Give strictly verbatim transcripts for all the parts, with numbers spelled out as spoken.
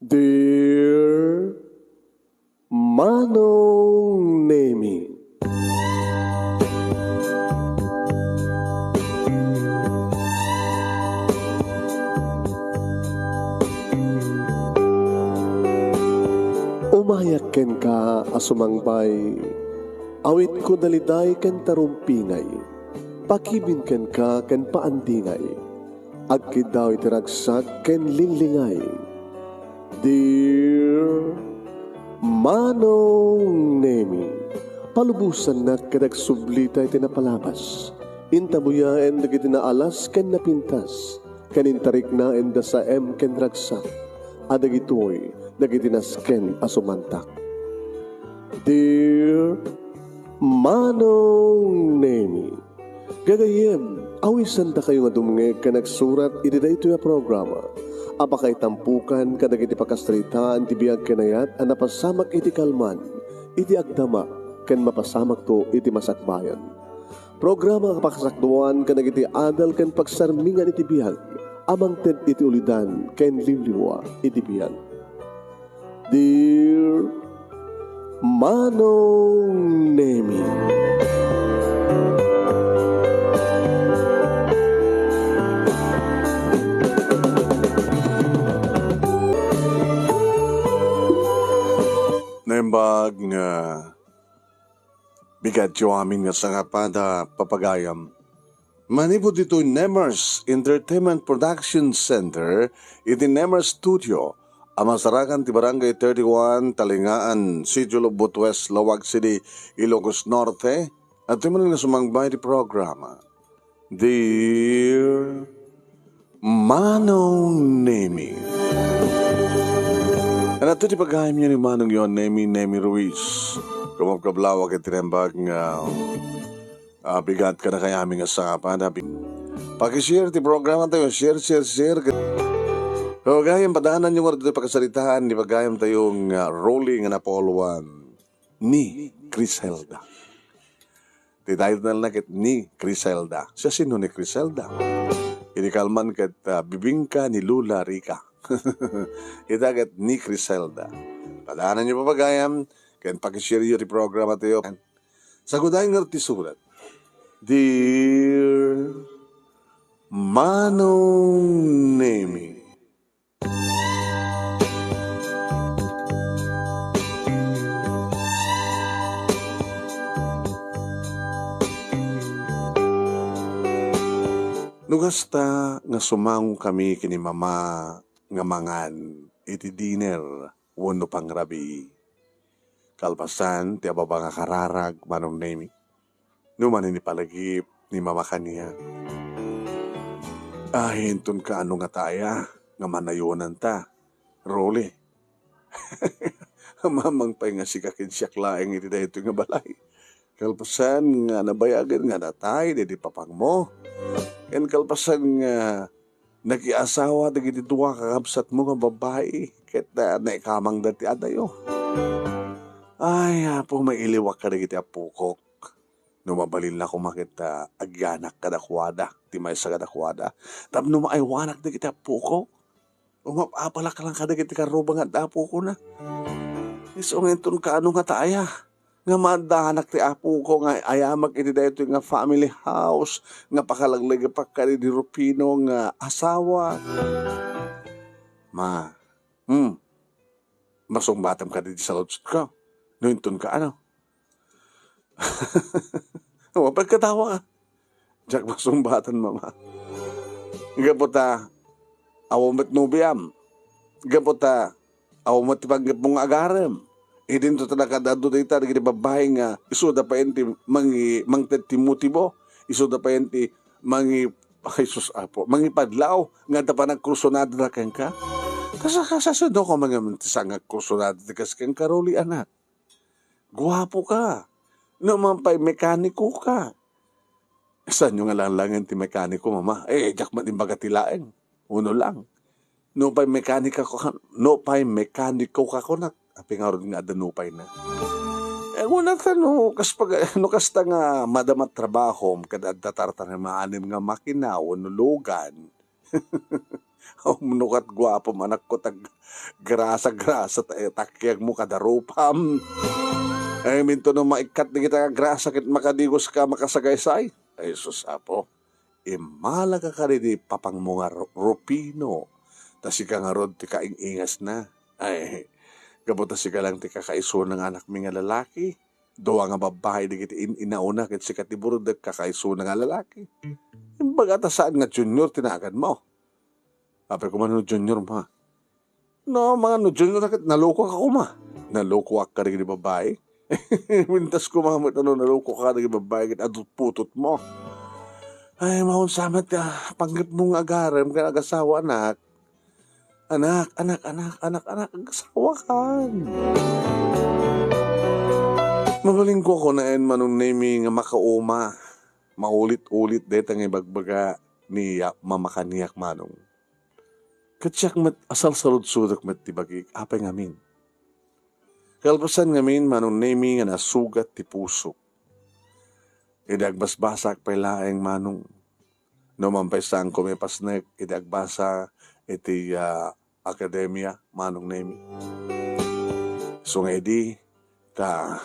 Dear Manong Nemi. Umayak kenka a sumangbay, awitko daliday ken tarumpingay, pakibin kenka ken paandingay. Agkiddaw iti ragsak ken linglingay. Dear Manong Nemi, palubosannak ket agsublita iti napalabas. Intabuyaen dagiti naalas ken napintas, ken intariknaen da saem ken ragsak, a dagitoy dagiti nasken a sumantak. Dear Manong Nemi, gagayyem, awisandakayo nga dumngeg ken agsurat iti daytoy a programa a pakaitampokan kadagiti pakasaritaan ti biag ken ayat a napasamak iti kalman, iti agdama, ken mapasamakto iti masakbayan. Programa a pakasakduan kadagiti adal ken pagsarmingan iti biag a mangted iti ulidan ken liwliwa iti biag. Dear Manong Nemi. Naimbag nga bigat ti amin nga sangapada, papagayam. Manipud ditoy Nemers Entertainment Production Center, iti Nemers Studio, a masarakan ti Barangay thirty-one, Talingaan, Sitio Lubot West, Laoag City, Ilocos Norte, adtoy manen nga sumangbay ti programa. Dear Manong Nemi. Ania ti pagayamyo ni Manong Yon Nemi, Nemi Ruiz? Kumabkablawak iti naimbag nga, ah, bigat kadakayo amin nga sangapada. Paki-share ti programa tayo. Share, share, share. Pagayam, padaananyo nga ditoy pakasaritaan ni pagayam tayo nga Rolly nga Napoleon ni Criselda. Ti title na ket ni Criselda. Siasino ni Criselda? Idi kalman ket, ah, bibingka ni Lola Rica. Ita ket ni Criselda. Padaananyo, papagayam, ken paki-share yo ti programa tayo. Sagudayo nga ti surat. Dear Manong Nemi. No kasta nga sumangkami ken ni Mama nga mangan iti dinner wenno pangrabii. Kalpasan ti ababa nga kararag, Manong Nemi. No manipalagip ni Mama kaniak. Ay, inton kaano nga taya nga manayonanta, Rolly. Mamang pay nga sika ken siak laeng iti daytoy nga balay. Kalpasan nga nabayagen nga natay daydi papangmo. Ken kalpasan nga nakiasawa dagiti dua kakabsatmo nga babbai, ket, ah, naikamangda ti adayo. Ay, Apo, mailiwak kadagiti appokok. No mabalinna koma ket, ah, agyanak kadakuada, ti maysa kadakuada, tapno maaywanak dagiti appokok. Umap-apalak lang kadagiti karruba nga adda appokona. Isu nga inton kaano nga taya nga maaddanak ti apoko nga ayamak iti daytoy nga family house nga pakalaglagipak kadi ni Rufino nga asawa. Ma, hmm, masungbatam kadi ti saludsodko. No inton kaano? Wa, pagkatawa ka. Diak masungbaten, Mama. Gapu ta, awan met nobiam. Gapu ta, awan met ti panggepmo nga agarem. Idinto ta nakadado dayta dagiti babbai nga isuda payen ti mangi-, mangted ti motibo. Isuda payen ti mangi-, ay, sus, Apo, mangipadlaw nga adda panagkursunada kenka. Kas-, kas-, kasano ko mangamin ti sangagkursunada ti kas kenka, Rolly, anak? Guapo ka. No man pay mekaniko ka. Saanyo nga langlangen ti mekaniko, Mama? Eh, diak man imbaga ti laeng. Uno lang. No pay mekanika ko, no pay mekaniko ka kunak. Apay ngarud nga adda no pay na? Eh, kunak ta no, kas pag-, no kasta nga madama trabahom, kad adda tartar nga maanim nga makina, wenno lugan. Umno ket guapom, anakko, ta grasa-grasa ta, eh, takiagmo kada rupam. Ay, minto no maikkat dagita grasa ket makadigoska, makasagaysay. Ay, sus, Apo, immalaka kadi di papangmo nga Ru-, Rufino. Ta sika ngarud ti kaing-ingasna. Ay, gapu ta sika lang ti kakaisuna nga anakmi nga lalaki. Dua nga babbai dagiti in-inaona ket sika ti burudek, kakaisuna nga lalaki. Imbaga ta saan nga Junior ti naaganmo. Apay koma no Junior, ma? No, mangano Junior ket naloko ka koma. Naloko ak kadagiti babbai. Mintas koma met no naloko ka kadagiti babbai ket adu putotmo. Ay, maunsa met, ah, panggepmo nga agarem ken agasawa, anak? Anak, anak, anak, anak, anak, agasawakan. Mabalin ko kunaen, Manong Nemi, nga makauma, maulit-ulit dayta nga ibagbaga ni, ah, mama kaniak, Manong. Ket siak met a salsaludsodek met ti bagik, apay ngamin. Kalpasan ngamin, Manong Nemi, nga nasugat ti pusok. Idi agbasbasaak pay laeng, Manong. No mampaysangko mipasnek idi agbasa iti, ah, akademia, Manong Nemi. Isu nga idi, ta,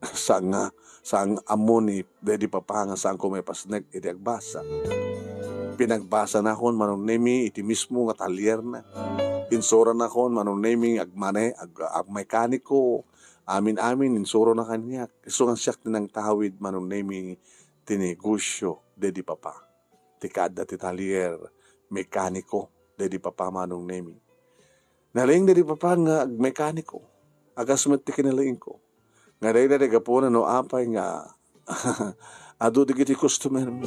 saan nga, saan nga ammo ni Daddy Papa nga saanko maipasnek iti agbasa. Pinagbasanakon, Manong Nemi, iti mismo nga talierna. Insuranakon, Manong Nemi, agmane-, ag-, agmekaniko. Amin-amin, insurona kaniak. Isu nga siak ti nangtawid, Manong Nemi, ti negosio Daddy Papa. Ti kaadda ti talier, mekaniko, Daddy Papa, Manong Nemi. Nalaing Daddy Papa nga agmekaniko, agas met ti kinalaingko. Nga dayta ti gapuna no apay nga adu dagiti customer mi.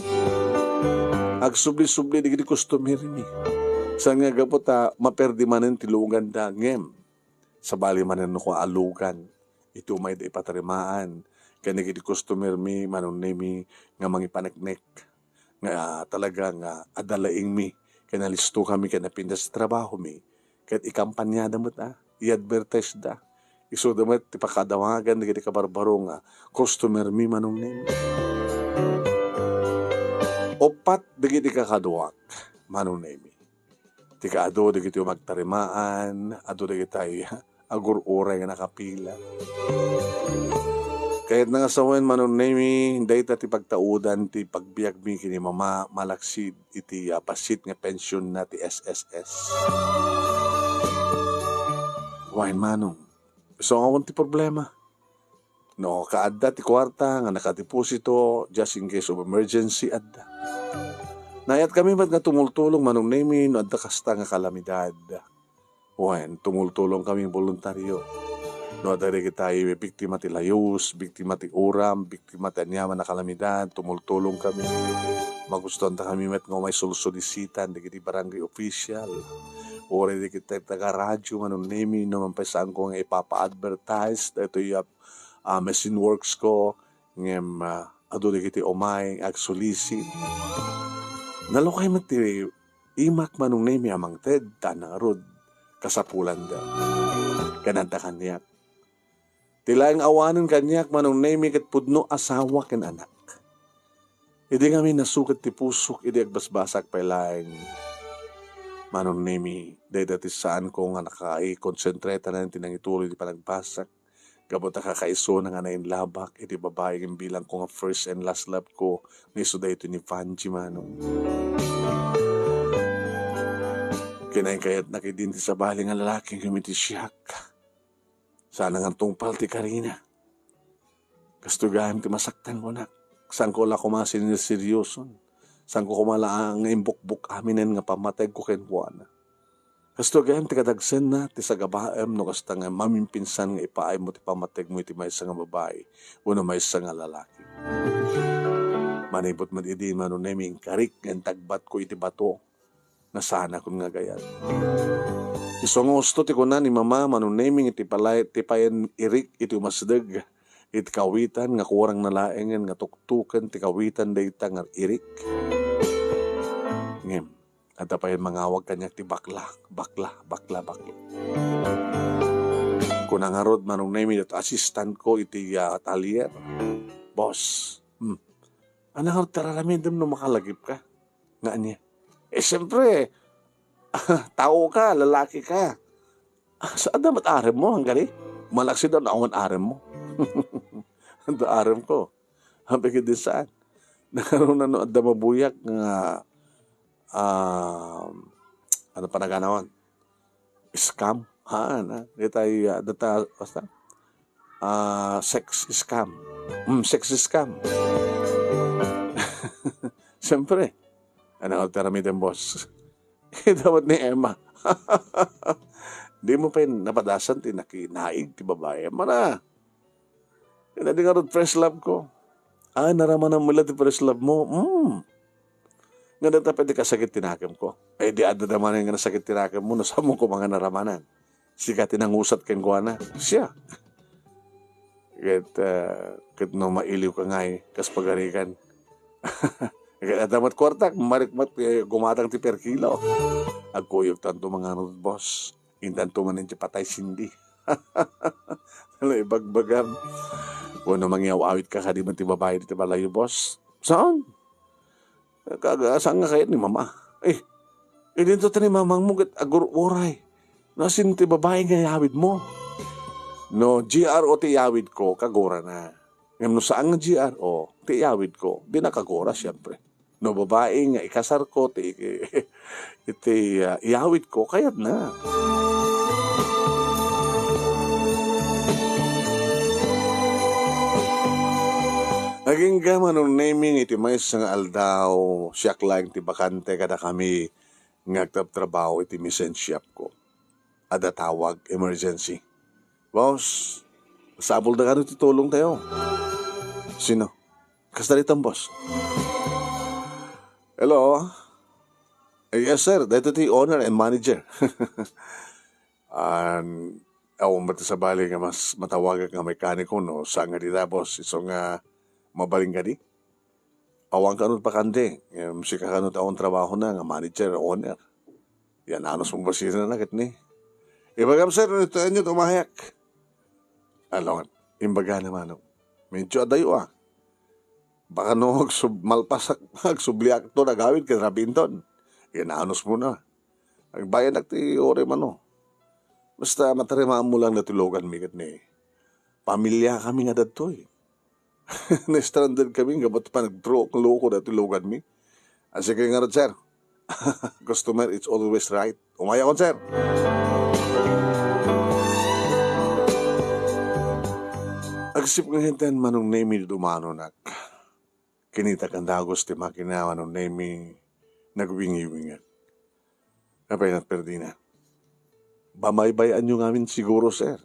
Agsubli-subli dagiti customer mi. Saan nga gapu ta maperdi manen ti luganda, ngem sabali manen no kua a lugan. Iti umayda ipatarimaan ken dagiti customer mi, Manong Nemi, nga mangipaneknek, nga talaga nga adda laingmi ken nalistokami ken napintas ti trabahomi. Ket ikampanyada met, a, i-advertise da. Isuda met ti pakadawagan dagiti kabarbaro nga customer mi, Manong Nemi. Uppat dagiti kakaduak, Manong Nemi. Ti kaadu dagiti umagtarimaan, adu dagitay agur-uray nga nakapila. Kayatna nga sawen, Manong Nemi, dayta ti pagtaudan ti pagbiagmi ken ni Mama malaksid iti, ah, bassit nga pensionna ti S S S. Wen, Manong, isu nga awan ti problema. No kaadda ti kuarta nga nakadeposito, just in case of emergency, adda. Nayatkami met nga tumultulong, Manong Nemi, no adda kasta nga kalamidad. Wen, tumultulongkami, boluntario. No adda dagitay biktima ti layus, biktima ti uram, biktima ti aniaman a kalamidad, tumultulongkami. Magustuantakami met nga umay solsolisitan dagiti barangay official. Uray dagiti taga-radio, Manong Nemi, no mampaysangko nga ipapa-advertise daytoy a, ah, machine works ko, ngem, ah, adu dagiti umay nga agsulisit. Nalukay met ti imak, Manong Nemi, a mangted, ta ngarud, kasapulanda. Ken adda kaniak. Ti laeng awanen kaniak, Manong Nemi, ket pudno asawa ken anak. Idi ngamin nasugat ti pusok, idi agbasbasak pay laeng, Manong Nemi, dayta ti saanko nga nakaikonsentratanan ti nangituloy ti panagbasak. Gapu ta kakaisuna nga nainlabak iti babai nga bilangko nga first and last love ko, nga isu daytoy ni Vanji, Manong. Kinaykayatnak idin ti sabali nga lalaki ngem iti siak. Saan nga tungpal ti karina. Kastoy gayam ti masaktan ko, nak. Saanko la koma siniseryoson. Saanko koma la nga imbukbok aminen nga pammateg ko kenkuana. Kastoy gayam ti kadagsenna ti sagabaem no kasta nga mamimpinsan nga ipaaymo ti pammategmo iti maysa nga babai wenno maysa nga lalaki. Manipud met idi, Manong Nemi, inkarik nga intagbatko iti bato. Nasanakon nga agayat. Isu nga husto ti kuna ni Mama, Manong Nemi, nga ti palay-, ti payen irik iti umasdeg iti kawitan nga kurang na laengen nga tuktoken ti kawitan dayta nga irik. Ngem, adda payen mangawag kaniak ti bakla, bakla, bakla, bakla. Kuna ngarud, Manong Nemi, daytoy assistant ko iti, ah, atelier. Boss, hmm, ania ngarud ti ar-aramidem no makalagipka? Nga ania? Eh, siyempre, Tao ka, lalaki ka. Sa adda met arem mo, hanggari? Malaksid awan arem mo. Adda arem ko. Happy kid saan. Nakaroon na no, adda mabuyak nga, ah, ano pa naganawan? Scam. Ha, na. Di tayo, ah, data, basta. Ah, sex scam. Mm, sex scam. Siyempre. Ano ang alternative, boss? Dapat ni Emma. Di mo pa yun napadasan ti nakinaig ti babae. Mana. Kaya di nga rod first love ko. Ah, naramanan mo lang ti first love mo. Mm. Nga data pwede kasakit tinakem ko. Eh, di adda naman nga nasakit tinakem mo, no, sa mo ko mga naramanan. Sika ti nangusat kenkuana. Siya. Ket, ah, ket no mailiw ka ngay, kas pagarikan. Ket adda met kuartak, marikmat, eh, gumatang ti per kilo. Agkuyog tanto mga rod, boss. Intanto man ti patay Cindy. Ano ibagbagam? Wenno mangiaw-awit ka kadi man ti babae ti balayo, boss? Saan? Kaga, saan nga kayat ni mama? Eh, idinto ti ni mamang mo ket agur-uray. Nasin ti babae nga iawid mo? No, G R O ti iawid ko, kagura na. Ngem no saan nga G R O ti iawid ko, di na kagura, siyempre. No babae nga ikasar ko, ti, iti, ah, iawid ko, kayat na. Agingga Manong Neming iti maysa nga aldaw, siak laeng ti bakante kadakami nga agtrabtrabaho iti mission shop ko. Adda tawag, emergency. Boss, sapul da kano ti tulong tayo. Sino? Kasta ditan, boss. Hello? Eh, yes, sir. Dito ti owner and manager. An, awan ba ti sabali nga mas matawagak nga mekaniko no saan nga dita, boss? Isu nga mabalin kadi? Awan kano bakante. Em, sika kano ti awan trabahona nga manager, owner. Yan, anus mo basina na ket ni. Ibagam, sir, no ito, inyo tumahayak. Alon, imbaga na manok. Medyo adayo, ah. Baka no, agsub-, malpas ak-, agsubliak to nagawid ket rabinton. Yan, anus mo na. Agbayanak ti ore mano. Basta matarimaan mo lang na tulogan mi ket ni. Pamilya kami nga dadtoy. Na-stranded kami nga ba't pa nagdro-, loko na tulogan mi. Ah, sige nga, sir. Customer is always right. Umaya kon, sir. Agsip nga henten Manong Nemi dumano nak. Kinita kan dagos ti makina Manong Nemi nagwingiwingag. Apay na, Ferdina? Babaybayan nyo ngamin siguro, sir.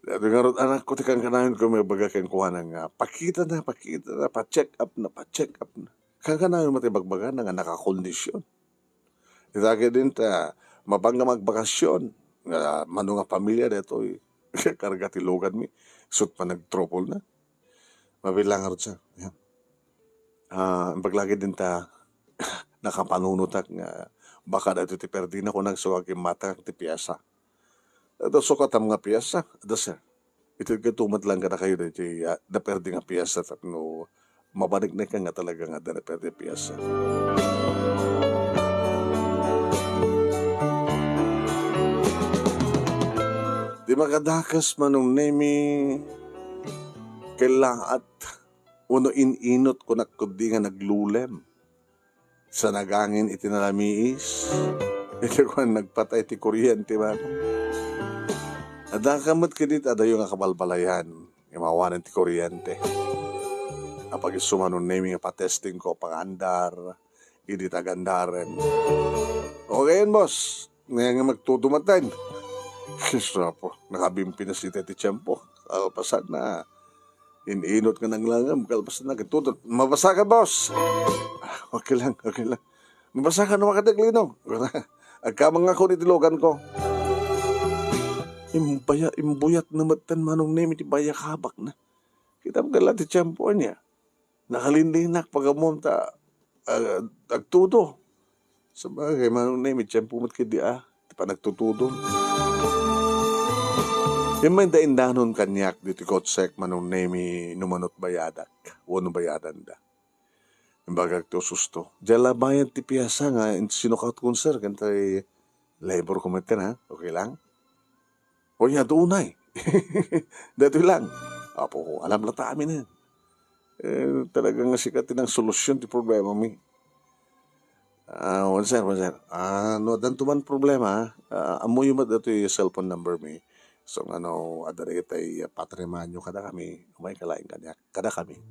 Dati nga rod anak ko, ti kankanayon ko, may baga kenkuana nga, pakita na, pakita na, pa-check up na, pa-check up na. Kankanayon mo ti bagbaga na nga nakakondisyon. Ita ket din ta, mapang nga magbakasyon, nga mano nga pamilya detoy, karga ti lugan mi, sut pa nagtrouble na. Mabilang nga rod siya. Yan. Ah, imbag lagi din ta, nakapanunotak nga baka daytoy ti perdina ko nagsuka kimmatak ti piyasa. Ito sukatam nga piyasa, da sir. Ito ket tumat lang kadakayo daytoy, ah, naperdi nga piyasa tapno mabaniknek nga talaga nga adda naperdi a piyasa. Di makadakas Manong Nemi, kellaat, wenno in-inot kunak ketdi nga naglulem. Sa nagangin iti nalamiis, iti kuan nagpatay ti kuryente, manong. Adda ka met ket iti adayo nga kabalbalayan, imawanen ti kuryente. Apag-isu Manong Nemi nga patesting ko, pangandar, idi tagandaren. Okay, boss. Ngayon nga magtutumaten. Kisapo, nakabimpinas iti ti tiempo. Kalpasan na. In-inot nga nanglangam, kalpasan na. Gitutot. Mabasa ka, boss. Ah, okay lang, okay lang. Mabasa ka, no, makadagli, no? Agkamang ako ni tilogan ko. Imbaya, imbuyat na matan Manong Nemi ti bayakabak na. Kita mo kala ti tiempo niya. Nakalinlinak pagammom ta, ah, agtudo. Sabagay, Manong Nemi, tiempo met ketdi, ah, ti panagtutudo. Imay da indanon kaniak ditoy kotsek, Manong Nemi, no manot bayadak, wenno bayadanda. Imbagak ti ususto. Diay la bayad ti piasa nga in-, sinukatkon, sir, ken tay labor ko metten, ha? Okay lang? O, ya, adu unay. Daytoy lang. Apo, alam la ta amin, eh. Eh, talaga nga sika ti nangsolusyon ti problemami. Ah, wen, sir, wen, sir. Ah, no, addanto man problema, ah, ammoyo met daytoy cellphone number mi. So, nga no, adda dagitay patrimonio kadakami, umayka laeng kaniak, kadakami.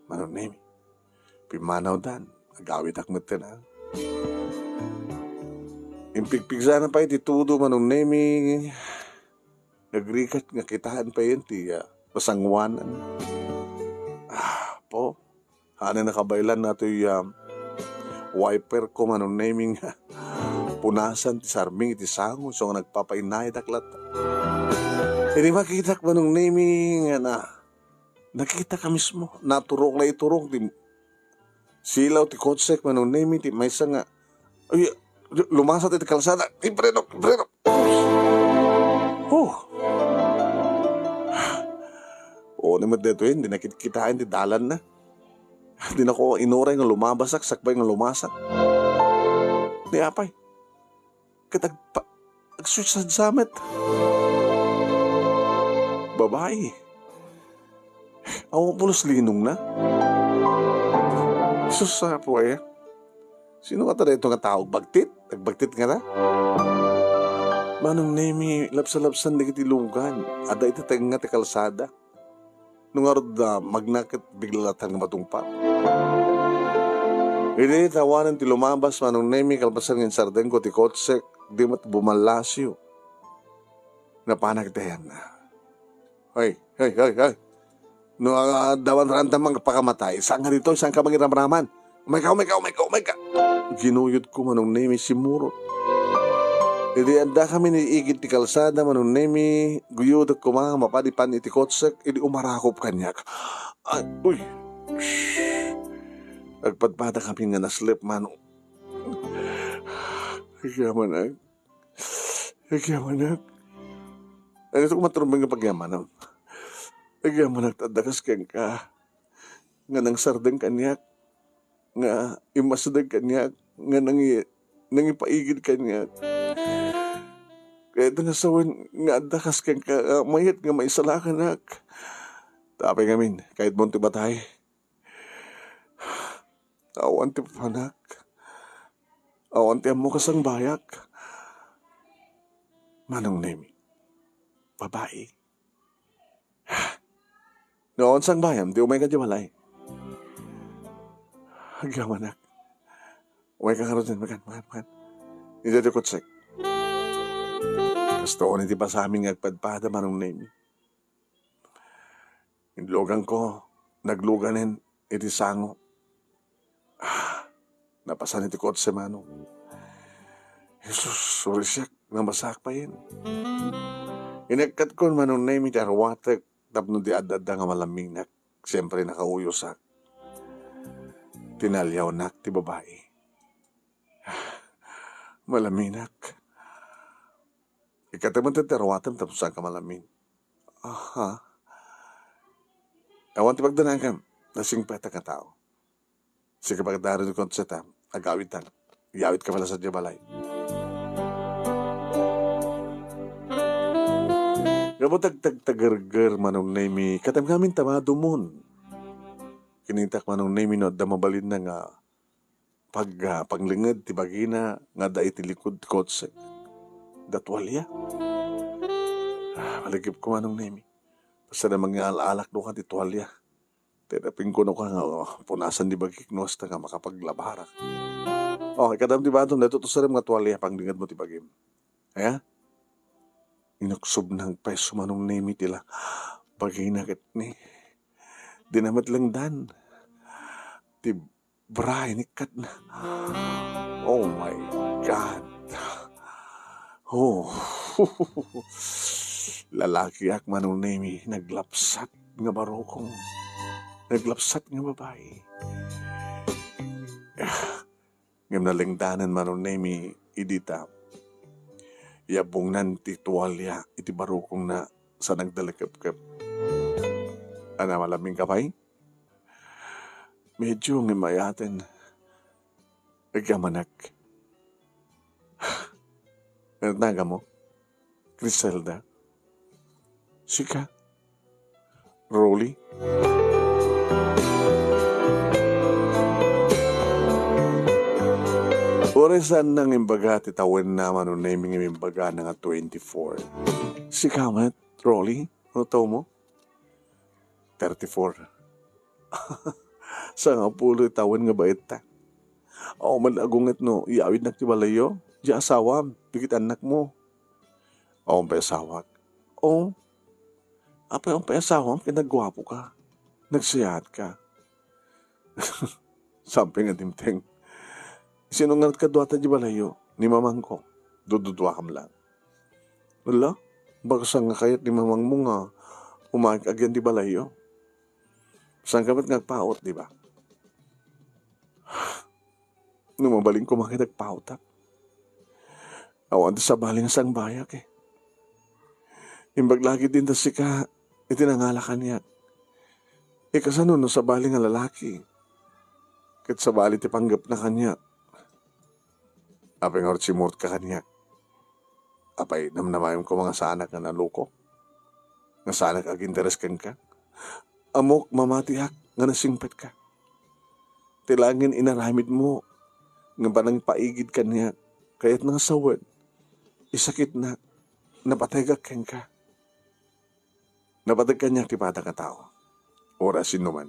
Manong Nemi, pimmanawdan, agawidak metten, ah. Impigpigsana pay ti tudo, Manong Nemi, nagrigat nga kitaen pay ti, ah, pasanguanan. Ah, po. Haan a nakabaylan datoy, ah, wiper ko, Manong Nemi, nga punasan ti sarming iti sango, so nga nagpapainayadak latta. Idi makitak, Manong Nemi, nga na, nakitaka mismo, naturok la iturok ti silaw ti kotsek, Manong Nemi, ti maysa nga, ay, lumasat iti kalsada, "Imprenok, imprenok!" Huh! Uni met daytoy, di nakitkitaen ti dalanna. Dinako inuray nga lumabasak, sakbay nga lumasat. Ni apay, ket agpa-, agsusadsa met. Babai. Awan pulos linongna. Sus, apo aya. Sino ngata daytoy nga tao? Agbagtit? Agbagtit ngata? Manong Nemi, labsalabsan dagiti lugan. Adda iti tengnga ti kalsada. No ngarud, ah, magna ket bigla latta nga matungpal. Idi tawanen ti lumabas, Manong Nemi, kalpasan nga insardengko ti kotsek, di met bumallasyo. Napanak iti ayanna. Hoy, hoy, hoy, hoy. No, ah, adda man ranta nga pakamatay, saan nga ditoy, saanka mangiramraman? Umayka, umayka, umayka, umayka! Ginuyodko, Manong Nemi, simmurot. Idi addakami iti igid ti kalsada, Manong Nemi, guyodek koma nga mapadipan iti kotsek, idi umarakop kaniak. Ay, uy! Shh! Agpadpadakami nga naslep, Manong. Agyamanak. Agyamanak. Ay, ito ko matrumbeng nga pagyamanak. Agyamanak, ta adda kas kenka. Nga nangsardeng kaniak. Nga immasdeng kaniak. Nga nangi-, nangipaigid kaniak. Kayat nga sawen nga adda kas kenka, ah, mayat nga maisalakanak. Tapay ngamin, kayatmo ti batay. Awan ti papanak. Awan ti ammok a sangbayak. Manong Nemi. Babai. No, awan sangbayam, di umayka di balay. Agyamanak. Umayka ngarud, makan, makan, makan. Ita ti kutsek. Kastoon iti basami nga agpadpada, Manong Nemi. Inluganko, nagluganen iti sango. Ah, napasan iti kotse, Manong. Jesus, sorry siak, namasaak payen. Inekkatkon, Manong Nemi, ti arwatek tapno di adda-adda nga malamminak. Siyempre, nakauyosak. Tinaliawnak ti babai. Ah, malamminak. Ikkatem ti arwatem tapno saanka malammin. Aha. Awan ti pagdanagam. Nasingpetak nga tao. Sika pagdaro ti konseta. Agawidtan. Yawit ka pala sa balay. Ngem tagtagtagerger, Manong Nemi, katem ngamin ta madumon. Kinitak, Manong Nemi, no adda mabalinna nga pag-, ah, panglinged ti bagina nga adda iti likud ti kotse. Da tualia. Ah, malagipko, Manong Nemi. Basta na mangial-alak no ka ti tualia. Ti napingkuno ka nga, oh, punasan di bagik no hasta nga makapaglabarak. Oh, ikadam ti badom, daytoy to sarem nga tualia, panglinged mo ti bagim. Aya? Inuksob nang peso, Manong Nemi, ti la-, bagina ket ni. Di na met lengdan. Ti bra, inikkatna. Oh my God. Oh. Lalakiak, Manong Nemi, naglapsat nga barukong. Naglapsat nga babai. Ngem nalengdanen, Manong Nemi, idi ta yabungnan ti tualia iti barukongna sa nagdalekepkep. Ana, malammin ka pay? Medyo ngem ayaten. Agyamanak. Natnagam mo? Criselda? Sika? Rolly? Uray saan nang imbaga ti tawenna, Manong Nemy, ngem imbagana nga twenty-four. Sika met, Rolly? Ano taw mo? Thirty-four. Sangapulo ti tawen nga baetta. Awan man agunget no iyawidnak ti balayyo. Diay asawam, dagiti annakmo. Awan pay asawak. Oh, apay awan pay asawam ket nagguapoka. Nagsayaatka. Sampay nga dimteng. Sino ngarud kaduata diay balayyo? Ni mamangko. Dududuakam lang. Ala, baka saan nga kayat ni mamangmo nga umayka agyan diay balayyo? Saanka met nga agpaut, di ba? No mabalin koma ket agpautak. Awan ti sabali nga sangbayak, eh. Imbag lagi din ta sika iti nangala kaniak. Ikasano no sabali nga lalaki ket sabali ti panggepna kaniak? Apay ngarud simurot ka kaniak? Apay namnamaem koma nga saanak nga nalukok? Nga saanak aginteres kenka? Ammok mamatiak nga nasingpetka. Ti langin inaramidmo nga panangpaigid kaniak, kayatna nga sawen, isakitnak, napategak kenka. Napateg kaniak ti padak a tao, uray sinoman.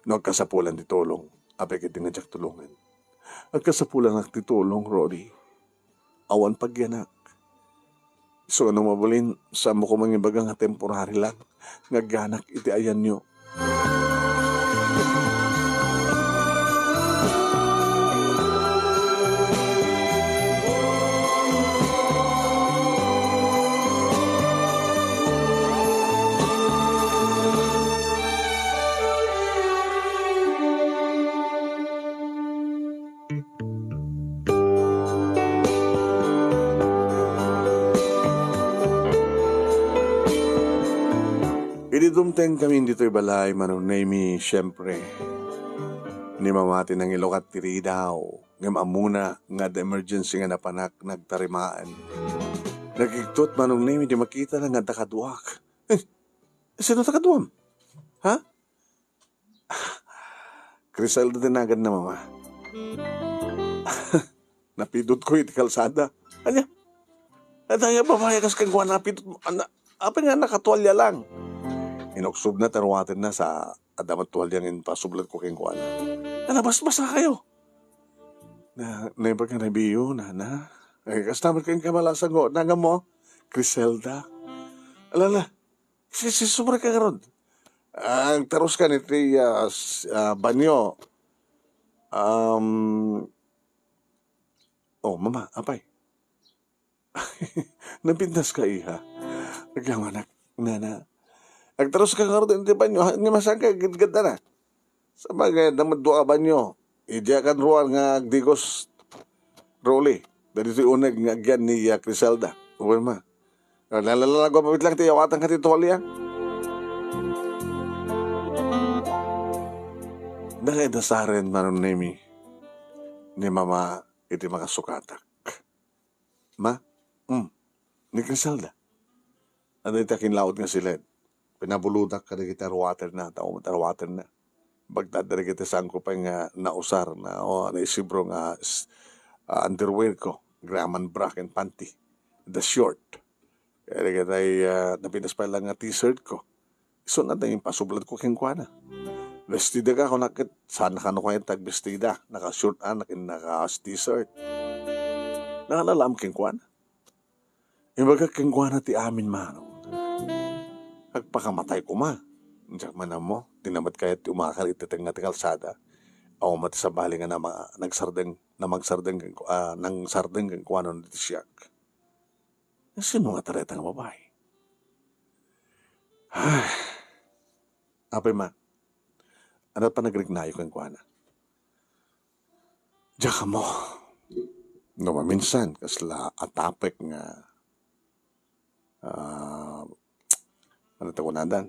No agkasapulan ti tulong, apay ketdi nga diak tulongen? Agkasapulanak ti tulong, Rolly. Awan pagyanak. Isu nga no mabalin, saanmo koma nga ibaga nga temporary lang nga agyanak iti ayanyo. Idi dumtengkami ditoy balay, Manong Nemy, siempre, ni Mama ti nangilukat ti ridaw, ngem ammona nga adda emergency nga napanak nagtarimaan. Nagigtot, Manong Nemy, di makitana nga adda kaduak. Eh, sino ta kaduam? Ha? Criselda ti naganna, Mama. Napidutko iti kalsada. Ania? Adda aya babai a kas kenkuana, napidut, ana, apay nga nakatualia lang? Inuksobna ti ruatenna sa adda met tualia nga impasubladko kenkuana. Nabasbasakayo. Na, naimbag nga nabiyo, nana. Ay, kasta met ken kamalasango. Nagam mo? Criselda. Ala, ala. Si, si, sumrek ka ngarud. Agtarus ka iti, ah, s-, ah, banyo. Um, oh, Mama, apay. Napintas ka, iha. Agyamanak, nana. Agtarus ka ngarud iti banyo. Ha, ni masang ka, gidgad na. Sabagay, adda met dua a banyo. Idiakan ruar nga agdigos, Rolly. Dagitoy uneg nga agyan ni, ah, Criselda. Wen ma. Lalalago, mapit lang ti awatan ka ti tualia. Dagay dasaren, Manong Nemy, ni Mama iti makasukatak. Ma? Mm. Ni Criselda. Adda iti akinlaod nga siled. Pinabulodak kadagiti aruaterna, tao met aruaterna. Bagdad dagiti sangko pay nga nausar na, o, naisibro nga s-, ah, underwear ko, graman bra ken panty. The short. Kaya dagiti, ah, napinas pay lang nga t-shirt ko. Isu na dagiti impasubladko kenkuana. Bestida ka, kunak ket, saan kano kayat agbestida? Naka-short, ah, naka-, naka-t-shirt. Nakalalam kenkuana. Imbagak kenkuana ti amin, Manong. Agpakamatay koma. Diak man ammo, di na met kayat ti umakar iti tengnga ti kalsada. Awan met ti sabali nga nama-, nagsardeng, namagsardeng kenku-, ah, nangsardeng kenkuana no di siak. Sino nga tareta nga babai? Ay, apay ma, ania ti panagriknayo kenkuana? Diak ammo. No maminsan, kasla atapek nga, ah, ania ti kunadan?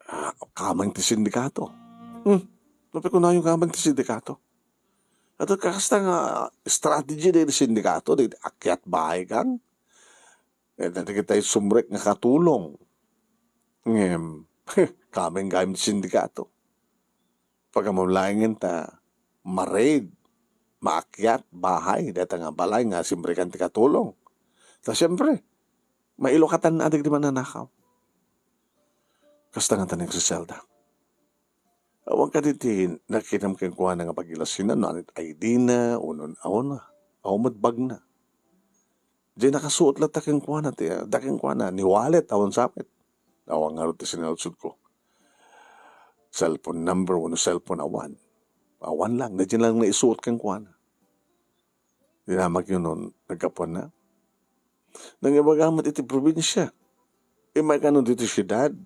Ah, kameng ti sindikato. Hmm, napay kunayo nga amin ti sindikato. At kasta nga strategy dagiti sindikato, dagiti akyat bahay gang. Eh, dagiti sumrek nga katulong. Ngem, kami nga amin ti sindikato. Pagkamamlaengen ta, ma-raid, maakyat, bahay, data nga balay nga simrekan ti katulong. Ta siyempre, mailukatan na dagiti mananakaw. Kasta nga ta ni Criselda. Awan kadi ti nakitam kenkuana nga pagilasinan no anit I D na, unon awan na, awan met bagna. Diay nakasuot latta kenkuana ti, da kenkuana, ni wallet, awan sa met. Awan ngarud ti sinaludsodko. Cellphone number, wenno cellphone, awan. Awan lang, na diay lang naisuot kenkuana. Dinamagyo no naggapuanna. Nangibaga met iti probinsia. Immay kano ditoy siudad.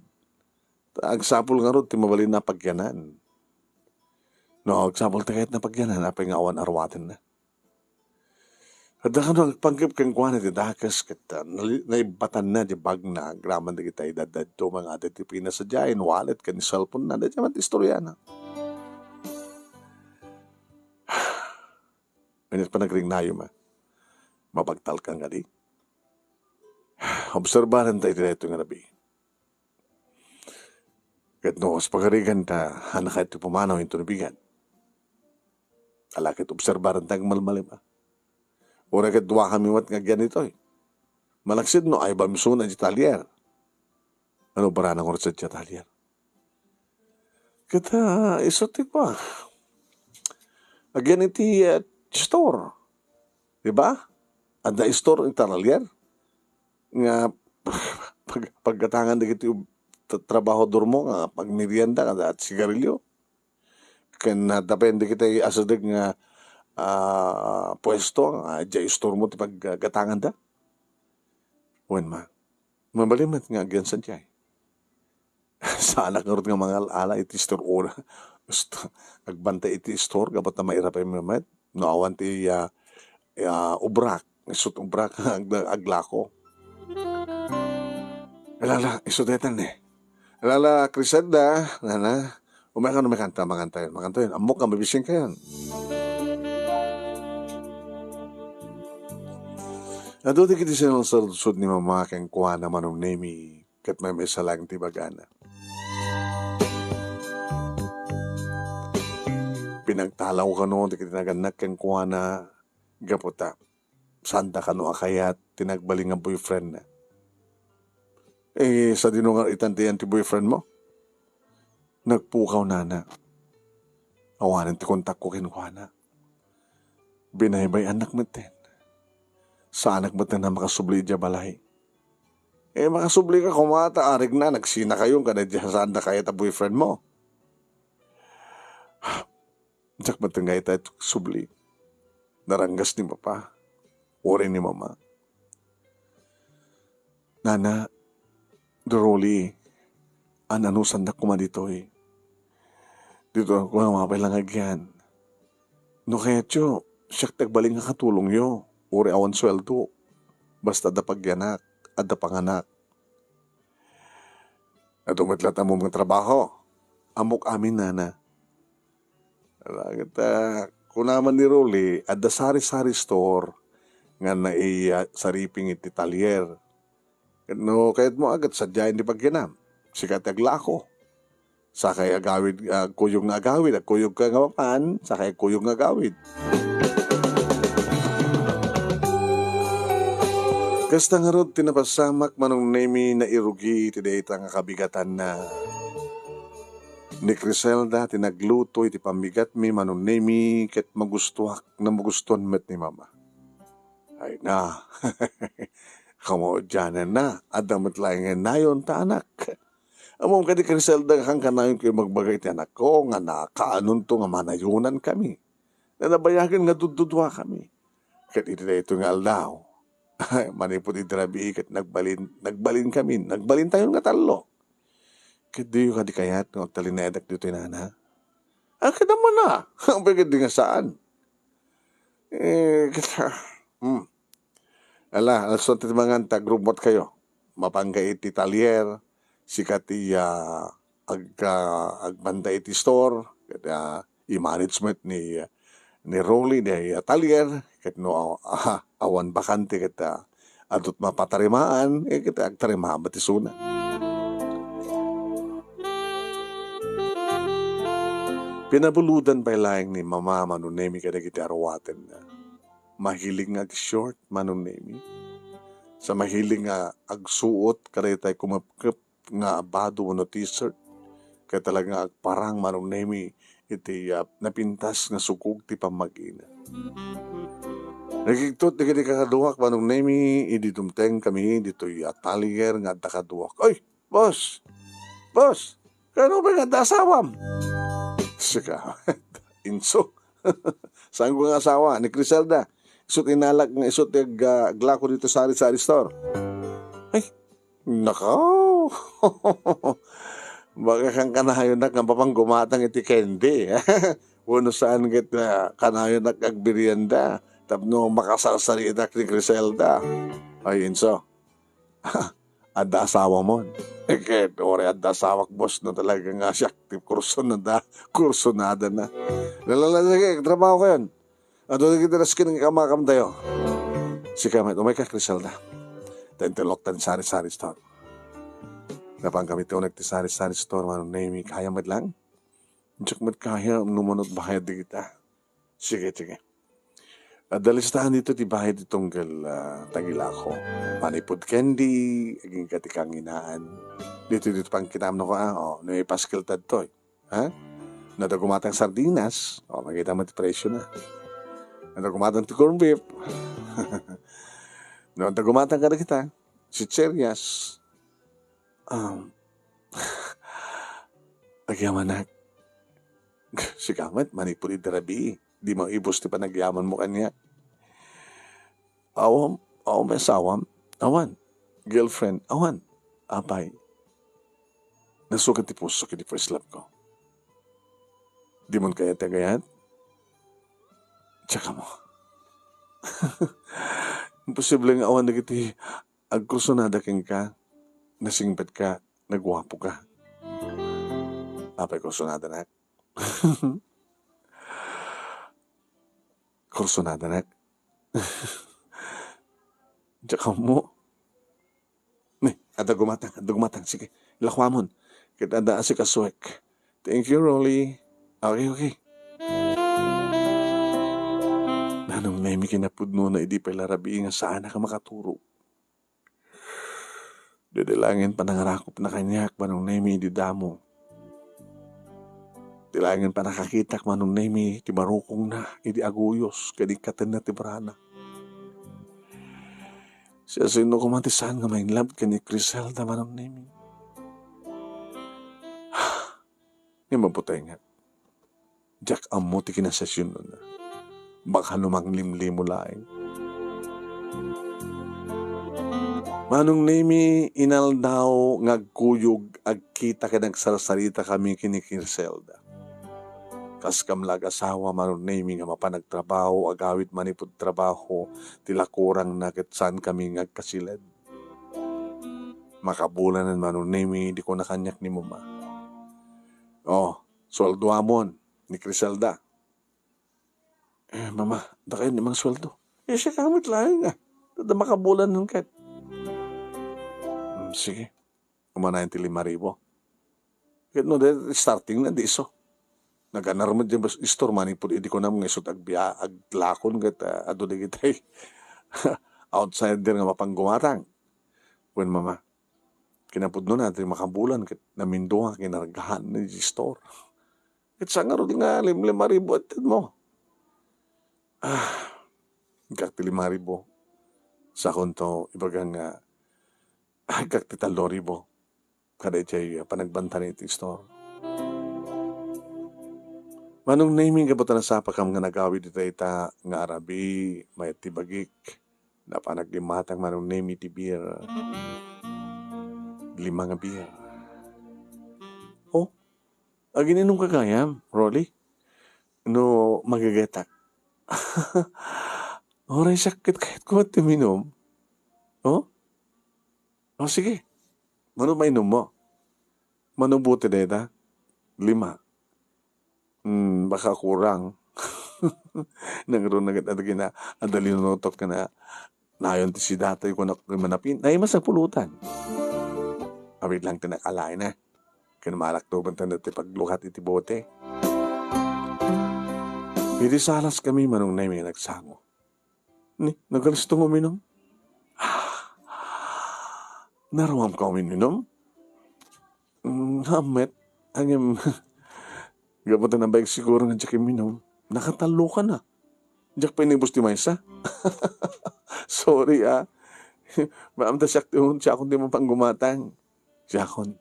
Ta agsapul ngarud ti mabalin a pagyanan. No, agsapul ti kayatna pagyanan, apay nga awan aruatenna. Adda kano agpanggep kenkuana ti dakes ket, ah, nali-, naibbatanna ti bagna agraman dagiti daddaduma nga adda ti pinasadiaen, wallet ken cellphone-na. Dayta met istoriana. Ania ti panagrignayom, a? Mapagtalkan kadi? Obserbarenta iti daytoy nga rabii. Ket no, kas pagarigan ta, hanna kayat ti pumanaw inton bigat. Ala ket obserbarenta agmalmalem, a? Uray ket duakami met nga agyan ditoy. Malaksid no, ay bamsuna iti talyer. Ano barana ngarud sa iti talyer? Ket, ah, isu ti kua. Agyan iti, ah, store. Di ba? Adda store iti talyer. Nga pag-, paggatangan dagiti ub-, tra-, trabahadormo nga pagmerienda kada sigarilyo. Ken, ah, depende iti asideg nga, ah, puesto nga idiay istormo ti paggatanganda. Wen ma, mabalin met nga agyan sadiay. Saanak ngarud nga mangal-ala iti istor ura. Basta agbantay iti istor, gapu ta mairap met. No awan ti, ah, ah, ubrak, isut ubrak nga agla-, aglako. Ala, ala, isu daytan ni. Ala, ala, Criselda, nana. Umay kano makanta, mangantayon, mangantayon. Ammok nga mabisinkayon. Adu dagiti sinalsaludsod ni Mama kenkuana, Manong Nemi, ket maymaysa laeng ti ibagana. Pinagtalaw kano dagiti nagannak kenkuana gapu ta saanda kano a kayat ti nagbalin nga boyfriendna. Eh, sadino nga itan ti, yan ti boyfriendmo? Nagpukaw, nana. Awanen ti kontakko kenkuana. Binaybay-annak metten. Saanak metten a makasubli idiay balay. Eh, makasublika koma ta arigna, nagsinakayon kada idiay saanda kayat a boyfriendmo. Diak metten nga ita subli. Naranggas ni Papa. Uray ni Mama. Nana, Doroli, an-anusandak koma ditoy. Ditoy koma mapay lang agyan. No kayatyo, siak ti agbalin nga katulongyo. Uray awan sueldo. Basta adda pagyanak, adda panganak. Adu met latta ammom nga trabaho. Ammok amin, nana. Ala, ket, ah, kuna man ni Rolly, adda sari-sari store nga nai-, ah, sariping iti talyer. Ket no kayatmo, a, ket sadiaen ti pagyanam. Sika ti aglako. Sakay agawid, agkuyog nga agawid, agkuyog ka nga mapan, sakay agkuyog nga agawid. Kasta ngarud ti napasamak, Manong Nemi, nairugi iti dayta nga kabigatanna. Ni Criselda ti nagluto iti pambigatmi, Manong Nemi, ket magustuak, na magustuan met ni Mama. Ay na, kamaudiananna, adda met laeng nga nayon ta anak. Ammom kadi, Criselda, nga kankanayon kayo magbaga iti anakko nga nakaanonto nga manayonan kami. Nanabayagen nga dudduduakami. Ket iti daytoy nga aldaw, manipud idi rabii ket nagbalin, nagbalin kami, nagbalintayon nga tallo. Ket diyo kadi kayat nga agtalinaedak ditoy, nana? Ah, ket ammona. Apay ket di nga saan? Eh, ket, hmm. Ala, alas onse ti mangan ta agrumot kayo. Mapangga iti talyer, sika ti, ah, ag-, ah, agbanda iti store, ket, ah, i-manage met ni, ni Rolly, ni atalier, ket no, ah, awan bakante ket, ah, adu't mapatarimaan, eh, ket agtarimaan met isuna. Pinabulodan pay laeng ni Mama Manong Nemi kadagiti aruatenna. Mahilig nga ag-short, Manong Nemi. Sa mahilig nga agsuot kadaytay kumepkep nga abado wenno t-shirt. Kaya talaga nga agparang Manong Nemi iti, ah, napintas nga sukog ti pammagina. Nagigtot dagiti kakaduak Manong Nemi idi dumteng kami ditoy atalier nga adda kaduak. "Ay, boss! Boss! Kano ba nga adda asawam?" Sika, Inso. Saan ko nga asawa? Ni Criselda. Isut inalak nga isut ti ag-, ah, aglako dito sa sari-sari store. Ay, nakaw! Baka kang kanayonak nga mapanggumatang iti candy. Wenno saan ket, ah, kanayonak agmerienda tapno makasarsaritak ni Criselda. Ay, Inso. Adda asawamon. Ket, uray adda asawak, boss, no talaga nga siak ti kursunada, kursunada na. Lalala, sige, trabaho kayon. Adu dagiti rasken nga kamakam tayo. Sika met, umay ka, Criselda. Ta intelok tan sari-sari store. Napan kami ti unek ti sari-sari store, Manong Nemi, kaya met lang. Diak met kaya no manut bayad dagita. Sige, sige. Adda listahan dito ti bayad ti tunggal, ah, tagilako. Manipud candy, agingga ti kanginaan. Dito, dito pangkitam no ka, ah. Oh, no ipaskil tadtoy. Ha? No adda gumatang sardinas, oh, makita mo ti presyo na. No adda gumatang ti corned beef. No adda gumatang kadagita, chicherias. Um, agyamanak. Sika met, manipud idi rabii, di maibus ti panagyamanmo kaniak. Awan, awan may asawam? Awan. Girlfriend? Awan. Apay, nasukat ti puso ken ti first love ko. Dimon kayat ti agayat? Tsaka mo. Imposible nga awan dagiti agkursunada kenka, nasingpetka, naguapoka. Apay kursunadanak? Kursunadanak? Diak ammo. Ni, adda gumatang, adda gumatang. Sige, lakuamon. Ket adda asikasuek. Thank you, Rolly. Okay, okay. Manong Nemi, kinapudnona idi pay la rabii nga saanak a makaturog. Didi laengen panangarakopna kaniak, Manong Nemi, idi damo. Di laengen pannakakitak, Manong Nemi, ti barukongna idi aguyos ken ikkatenna ti brana. Siasino koma ti saan nga ma-in love ken ni Criselda, Manong Nemi? Ngem mabutengak. Diak ammo ti kinasasiunona. Baka no manglimlimo laeng. Manong Nemi, inaldaw nga agkuyog, agkita ken agsarsarita kami ken ni Criselda. Kas kam la agasawa, Manong Nemi, nga mapan agtrabaho, agawid manipud trabaho, ti lakurangna ket saan kami nga agkasiled. Makabulanen, Manong Nemi, idi kuna kaniak ni Mama. Oh, sueldoamon ni Criselda. Eh, Mama, dakayo ni mangsueldo. Eh, siak met laeng, ah. Adda makabulanen ket. Hmm, sige. Umanayon ti lima ribu. Ket no, de, starting na, di isu. Naganar met diay istor manipud idi kunam nga isut agbiya-, aglakon ket, ah, adu dagitay outsider nga mapanggumatang. Wen, Mama, kinapudnona, di makabulan ket namindua kinargahan ni istor. Ket sa ngarud nga limlima ribu a itedmo? Ah, agkak ti lima ribu. Sakonto, ibaga nga, agkak ti tallo ribu. Kada idiay, ah, panagbantana iti istor. Manong Nemi, gapu ta nasapakam nga nagawid ita, ita nga arabi, mayat ti bagik. Napan agimmatang Manong Nemi ti beer. Lima nga beer. Oh, agininumka gayam, Rolly? No magagetak. Uray sakit kayat ko ti minum. Oh? Oh, sige. Mano mainummo? Mano buti dayta? Lima. Hmm, baka kurang. Nangruna ket adda kina-, adda linutok ken nayon ti sidatoy, kunak, manapin. Ay, masapulutan. Awit lang ti nakalaina. Ken malaktuban tayo ti paglukat iti bote. Idi salas kami, Manong Nemi nga nagsango. Ni, nagalisto nga uminum? Naruam ka uminum? Mm, hammet. Ngem, gapu ta nabayag siguro nga diak uminum. Nakatallo ka na. Diak pa inibus ti maysa. Sorry, ah. Maamta siak ti un-, siakon ti mapanggumatang. Siakon.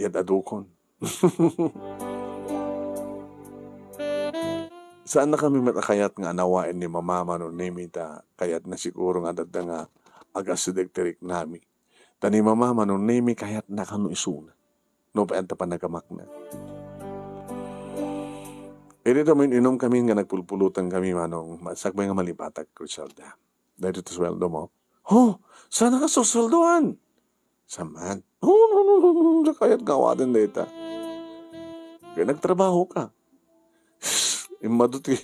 Yad adukon. Saan na kami met a kayat nga anawaen ni Mama Manong Nemi ta kayatna siguro nga adda nga agasideg ti riknami. Ta ni Mama Manong Nemi kayatna kano isuna. No, pay anta panagamakna. Idi dayta umin-inum kami nga nagpulpulutan kami, Manong, sakbay nga malipatak, Criselda. Daytoy ti sueldo mo. Ho, saan ka susweldoan? Saman. No, no, no, no, no, kayat nga awaten dayta. Kaya nagtrabaho ka. Immadu ti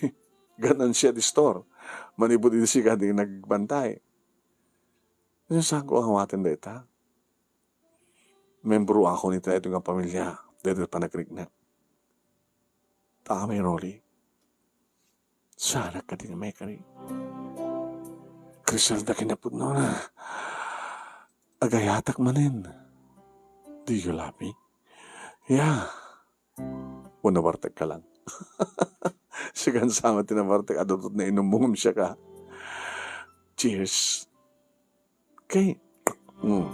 ganansia ti store. Manipud idi sika ti nagbantay. Saan ko awaten dayta? Membro ako iti daytoy nga pamilya, daytoy panagriknak. Tama, Rolly. Saanak kadi nga maikari. Criselda, kinapudnona. Agayatak manen. Do you love me? Yeah. Wenno nabartek ka lang. Sikan sama ti nabartek, adutotna inummo ngem siak. Cheers. Kay, mm.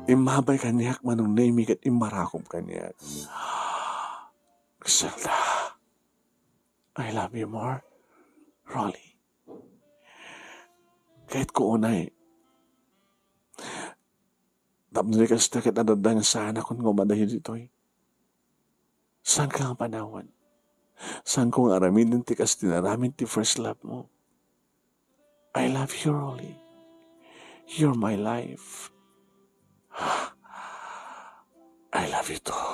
Immabay kaniak, Manong Nemi, ket immarakom kaniak. Criselda, I love you more, Rolly. Kayatko unay. Tapno di kasta ket adda nga saanakon nga umadayo ditoy. Saan ka nga panawan? Saan ko nga aramiden ti kas ti naramid ti first love mo? I love you, Rolly. You're my life. I love you too.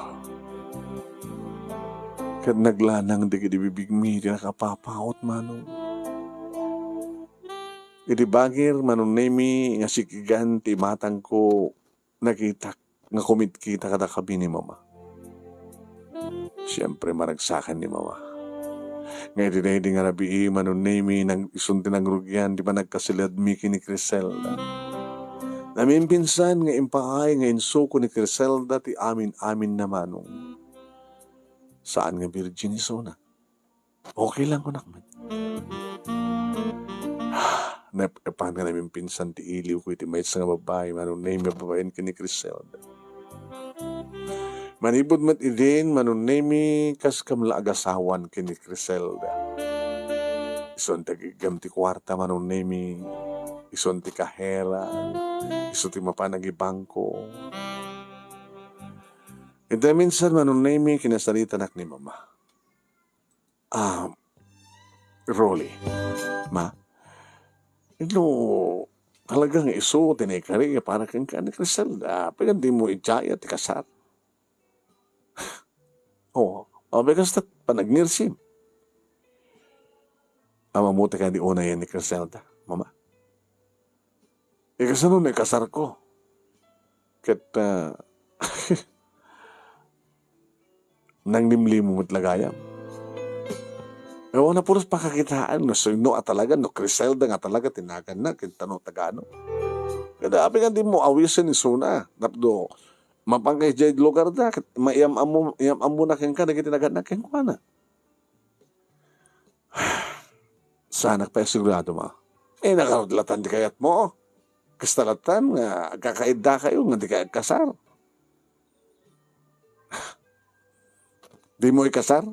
Ket naglanang dagiti bibigmi ti nakapapaut, Manong. Idi bagir, Manong Nemi, nga sikigan ti imatangko, nakitak nga kumitkita kadakami ni Mama. Siempre, maragsakan ni Mama. Nga idi daydi nga rabii, Manong Nemi, nang-, isun ti nangrugian ti panagkasiliadmi ken ni Criselda. Namimpinsan nga impaay nga insuko ni Criselda ti amin-aminna, Manong. Saan nga virgin isuna. Okay lang, kunak met. Nep-, epan nga namimpinsan ti iliwko iti maysa nga babbai, Manong Nemi, a babaen ken ni Criselda. Manipud met idin, Manong Nemi, kas kam la agasawan ken ni Criselda. Isun ti agiggam ti kuarta, Manong Nemi. Isun ti kahera. Isu ti mapan agibangko. Iti minsan, Manong Nemi, kinasaritanak ni Mama. Ah, Rolly. Ma, no talaga nga isu ti naikari para kenka ni Criselda, apay nga dimo idiayat ti kasar? Oh, apay kasta panagngirsim. Ammoyo ti kadi unayen ni Criselda, Mama. Ikasano no ikasarko? Ket, ah, nanglimlimon met la gayam. Awan a pulos pakakitaan no sino a talaga, no Criselda nga talaga ti naganna, ken ta no tagano. Kada apay nga dimo awisen isuna, tapno mapan ka idiay lugarda, ket maiyam-ammo, iyam-ammona kenka dagiti naganna kenkuana. Saanak pay a sigurado, Ma. Eh, nakarudlatan ti kayatmo. Kasta latan nga agkakaiddakayo nga dika agkasar. Dimo ikasar?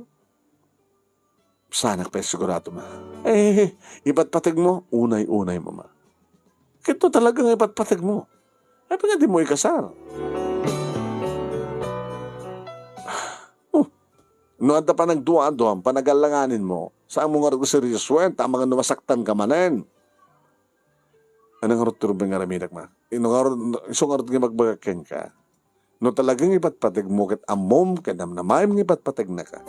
Saanak pay a sigurado, Ma. Eh, ipatpategmo? Unay-unay, Mama. Ket no talaga nga ipatpategmo, apay nga dimo ikasar? Oh, no adda panagduaduam, panagallanganenmo, saanmo nga seryosoen, ta amangan no masaktanka manen. Ania ngarud ti rumbeng nga aramidek, ma? Ino ngarud, isu ngarud nga ibagbagak kenka? No talaga nga ipatpategmo ket ammom ket namnamaem nga ipatpategnaka,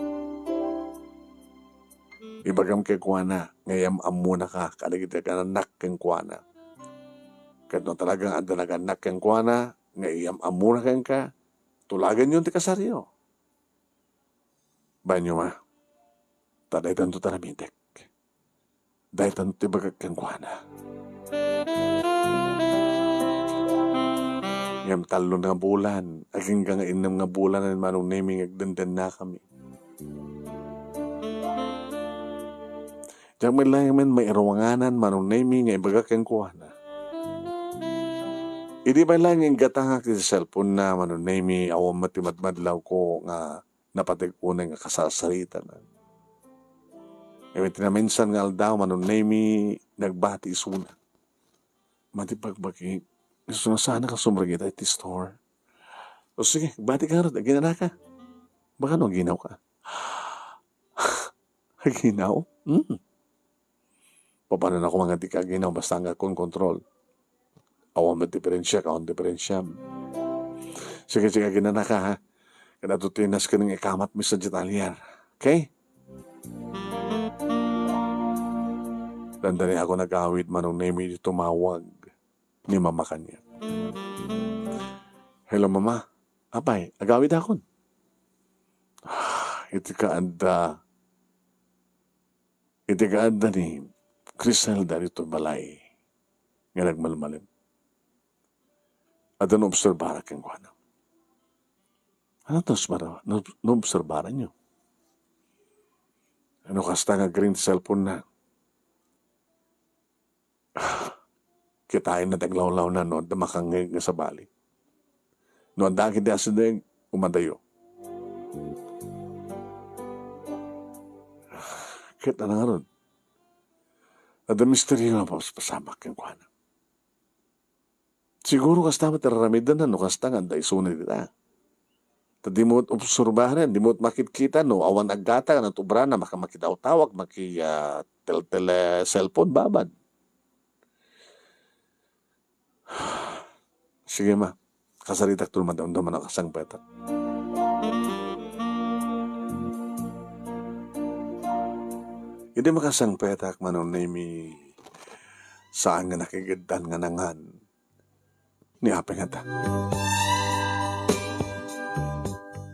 ibagam kenkuana nga iyam-ammonaka kadagiti agannak kenkuana. Ket no talaga nga adda nagannak kenkuana nga iyam-ammona kenka, tulagenyon ti kasaryo. Bainyo, ma, ta daytanto ti aramidek. Daytan ti ibagak kenkuana. Ngem tallo nga bulan, agingga nga innem nga bulan ni Manong Nemi nga agdendennakami. Diak met laeng mairuangan, Manong Nemi, nga ibagak kenkuana. Idi pay laeng nga inggatangak iti cellphone-na, Manong Nemi, awan met ti madmadlawko nga napateg unay nga kasarsaritana. Ngem iti naminsan nga aldaw, Manong Nemi, nagbati isuna. Madi pagbagi, isuna sana ka sumrek ita iti store. O sige, bati ka ngarud, aginanaka. Baka no aginawka. Aginaw? Hmm. Papanonko man nga dika aginaw, basta anggayon kontrol. Awan met diperensiak, awan diperensiam. Sige, sige, aginanaka, ha? Ket adu ti nasken nga ikamatmi sadiay talyer. Okay? Dandaniakon agawid, Manong Nemi, iti tumawag ni Mama kaniak. Hello, Mama. Apay, agawidakon. Ah, iti kaadda, iti kaadda ni Criselda ditoy balay nga nagmalmalem. Adda naobserbarak kenkuana. Ania ti naobserba-, naobserbaranyo? No kasta nga agring ti cellphone-na, kitaenna ti aglawlawna no adda makangngeg nga sabali. No adda ket di asideg, umadayo. Ket ania ngarud? Adda misterio nga mapaspasamak kenkuana. Siguro kasta met ti ar-aramidna no kasta nga adda isuna dita. Ta dimo met obserbaran, dimo met makitkita no awan aggatang, no obrana, maka-, makitawtawag, maki-, ah, tel-, tele-, cellphone, babad. Sige, ma. Kasaritak to madamdama no kasangpetak. Idi makasangpetak, Manong Nemi, saan nga nakigiddan nga nangan ni Apo nga adda.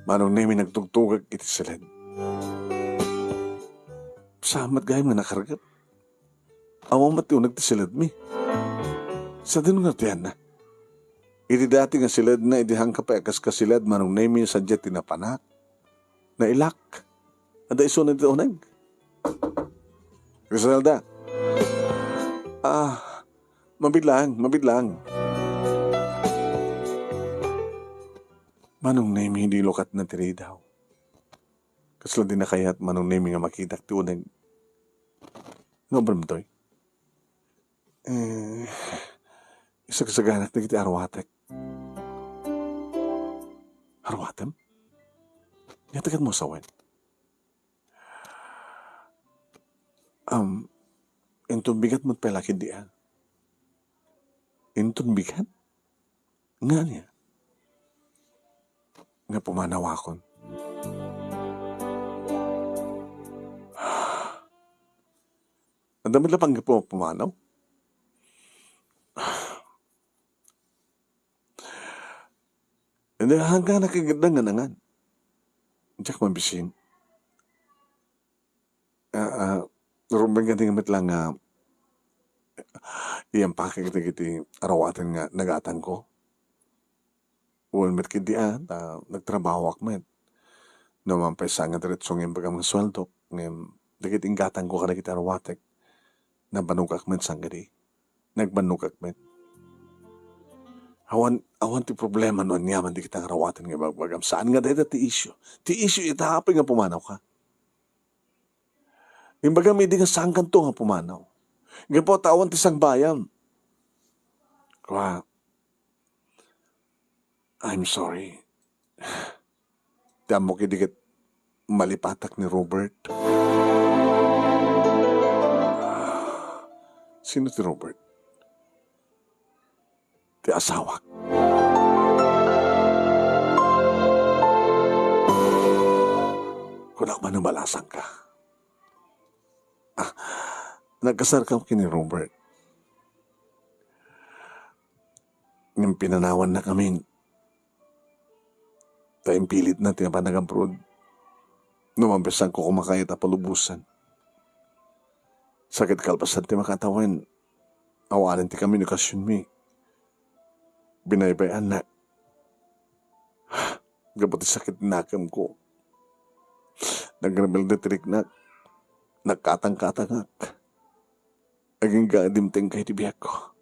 Manong Nemi, nagtugtugak iti siled. Saan met gayam nga nakargep. Awan met ti uneg ti siledmi. Sadino nga tianna? Iti dati nga siledna, idi hangka pay a kas-, kasiled, Manong Nemi, sadiay ti napanak. Nailak. Adda isuna ti uneg. Griselda. Ah, mabilang, mabilang. Manong Nemi, di lukatna ti ridaw. Kasla di nakayat, Manong Nemi, nga makitak ti uneg. No, Bramtoy? Eh, isagsaganak dagiti arwatek. Arwatem? Nia ti ket mo sawen? Um, inton bigat met pay la ketdi, ah. Inton bigat? Nga ania? Nga pumanawakon. Adda met la panggapu a pumanaw? Iti hangka nakigiddan nga nangan. Diak mabisin. Ah, ah, rumbeng kadi nga met la nga iyampakek dagiti arawaten nga nagatangko. Wen met ketdi, ah, ta nagtrabahoak met. No man pay saan nga diretso nga imbagam nga sueldok, ngem dagiti inggatangko kadagiti arawatek, nabanogak met saan kadi. Nagbannogak met. Awan, awan ti problema no aniaman dagiti arawaten nga ibagbagam. Saan nga dayta ti issue. Ti issue ita apay nga pumanawka. Imbagam idi nga saankanto nga pumanaw. Gapu ta awan ti sangbayam. Kua, I'm sorry. Ti ammok idi ket malipatak ni Robert. Sino ti Robert? ti asawak. Kunak man no balasangka. Ah, nagkasarkam ken ni Robert. Ngem pinanawannak amin. Ta impilitna ti panag-abroad. No mampisanko koma kayat a palubosan. Sa ket kalpasan ti makatawen, awanen ti komunikasionmi. Binaybay-annak. Gapu ti sakit ti nakemko. Nagrebelde ti riknak. Nagkatangkatangak. Agingga a dimtengka iti biagko.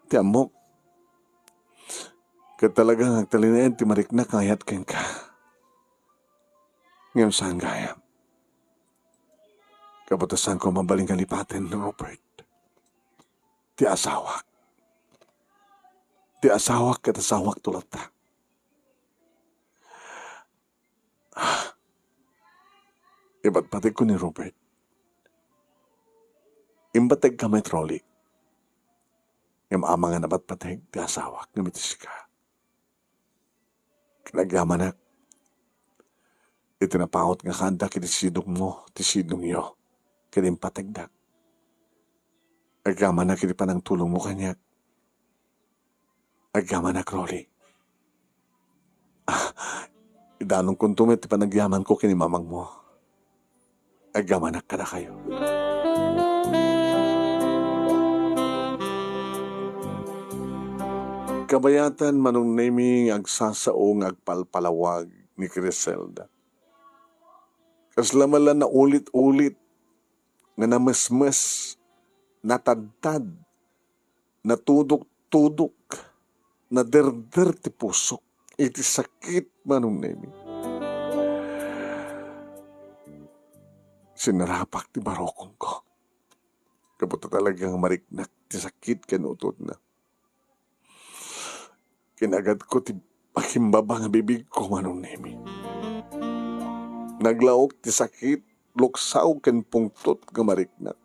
Ti ammok, ket talaga nga agtalinaed ti mariknak nga ayat kenka. Ngem saan gayam. Gapu ta saanko mabalin nga lipaten, Robert. Ti asawak. Ti asawak ket asawakto latta. Ipatpategko ni Robert. Impategka met, Rolly. Ngem amangan a patpateg ti asawak ngem iti sika. Ket agyamanak iti napaut nga kaandak iti sidongmo, ti sidongyo, ket impategdak. Agyamanak iti panangtulongmo kaniak. Agyamanak, Rolly. Ah, idanonkonto met ti panagyamanko ken ni mamangmo. Agyamanak kadakayo. Kabayatan, Manong Nemy, nga agsasao nga agpalpalawag ni Criselda. Kasla man la naulit-ulit nga namesmes, natadtad, natudok-tudok, naderder ti pusok iti sakit, Manong Nemy. Sinarapak ti barokongko. Gapu ta talaga nga mariknak ti sakit ken utodna. Kinagadko ti pakimbaba nga bibigko, Manong Nemy. Naglaok ti sakit, luksaw ken pungtot nga mariknak.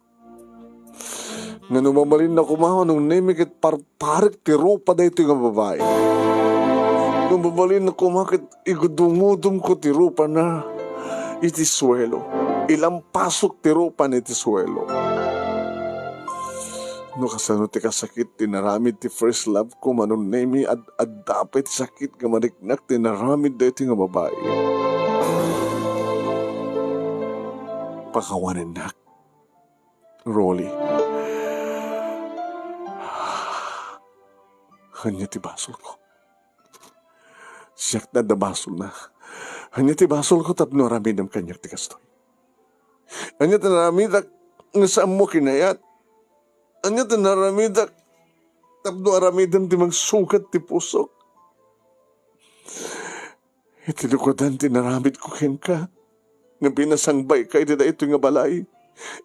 Nga no mabalinna koma, Manong Nemy, ket parparek ti rupa daytoy nga babai. No mabalinna koma, ket igudungodomko ti rupana iti suelo. Ilampasok ti rupana iti suelo. No kasano ti kasakit ti naramid ti first love ko, Manong Nemy, ad-adda pay ti sakit nga mariknak ti naramid daytoy nga babai. Pakawanennak, Rolly. Ania ti basolko? Siak ti adda basolna. Ania ti basolko tapno aramidem kaniak ti kastoy? Ania ti naramidak nga saanmo kinayat? Ania ti naramidak tapno aramidem ti mangsugat ti pusok? Iti lukodan ti naramidko kenka, nga pinasangbayka iti daytoy nga balay.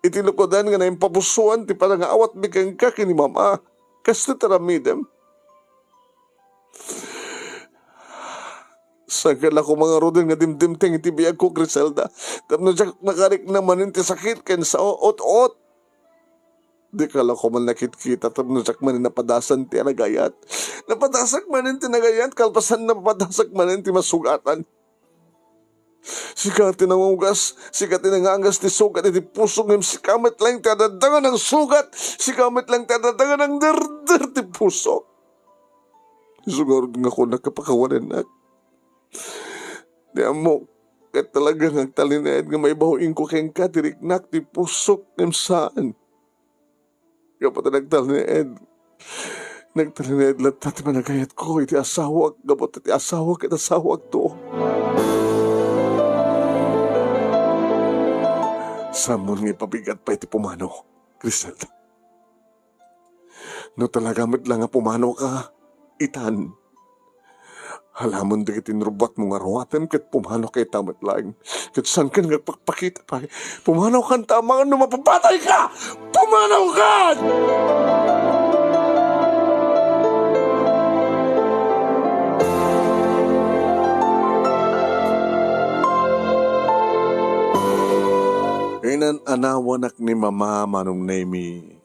Iti lukodan nga naimpapusoan ti panangawatmi kenka ken ni Mama, kastoy ti aramidem. Saan ka la koma ngaruden nga dimdimteng iti biagko, Criselda, tapno diak nakarikna manen ti sakit ken sao, ot-ot. Dika la koma nakitkita tapno diak manen napadasan ti nagayat. Napadasak manen ti nagayat, kalpasan napadasak manen ti masugatan. Sika ti nangugas, sika ti nangangas ti sugat iti puso, ngem sika met laeng ti adda nga nangsugat, sika met laeng ti adda nga nangderder ti puso. Isu ngarud nga kunak nga pakawanennak. Ti ammok, ket talaga nga agtalinaed nga maibaw-inko kenka ti riknak, ti pusok, ngem saan. Gapu ta nagtalinaed, nagtalinaed latta ti panagayatko iti asawak, gapu ta ti asawak ket asawakto. Saanmon nga ipabigat pay ti pumano, Criselda. No talaga met la nga pumanoka itan, alamon dagiti inrubbuatmo nga aruatem ket pumanoka ita met laeng. Ket saankan nga agpakpakita pay. Pumanokan ta amangan no mapapatayka! Pumanokan! Inan-anawanak ni Mama, Manong Nemy.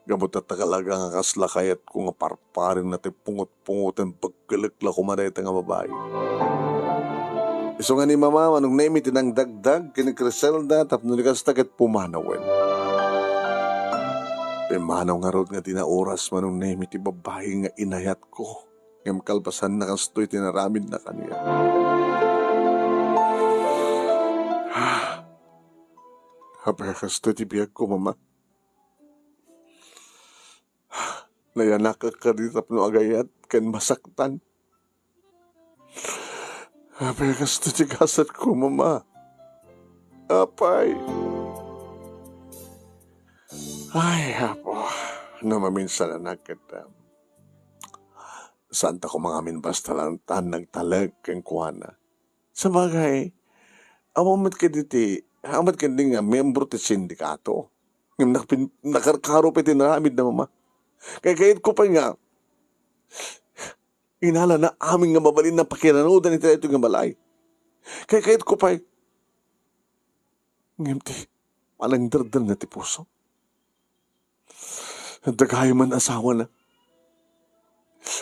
Gapu ta talaga nga kasla kayatko nga parparingna ti pungot-pungoten, pagkelek la koma dayta nga babai. Isu nga ni Mama, Manong Nemi ti nangdagdag ken ni Criselda tapno ni kasta ket pumanawen. Pimmanaw ngarud nga dina oras, Manong Nemi, ti babai nga inayatko. Ngem kalpasanna, kastoy ti naramidna kaniak. Apay, kastoy ti biagko, Mama. Nayanakak kadi tapno agayat ken masaktan. Apay, kastoy ti gasatko, Mama. Apay. Ay, Apo, no maminsan a nagkaddam. Saanta koma ngamin basta lang tan nagtalek kenkuana. Sabagay, awan met kadi ti, awan met kadi nga miyembro ti sindikato. Ngem nakpin-, nakarkaro pay ti naramidna, Mama. Kaykayatko pay nga, inalana amin nga mabalinna pakiranudan iti daytoy nga balay. Kaykayatko pay. Ngem ti panangdardar na ti puso. Dagay man asawana.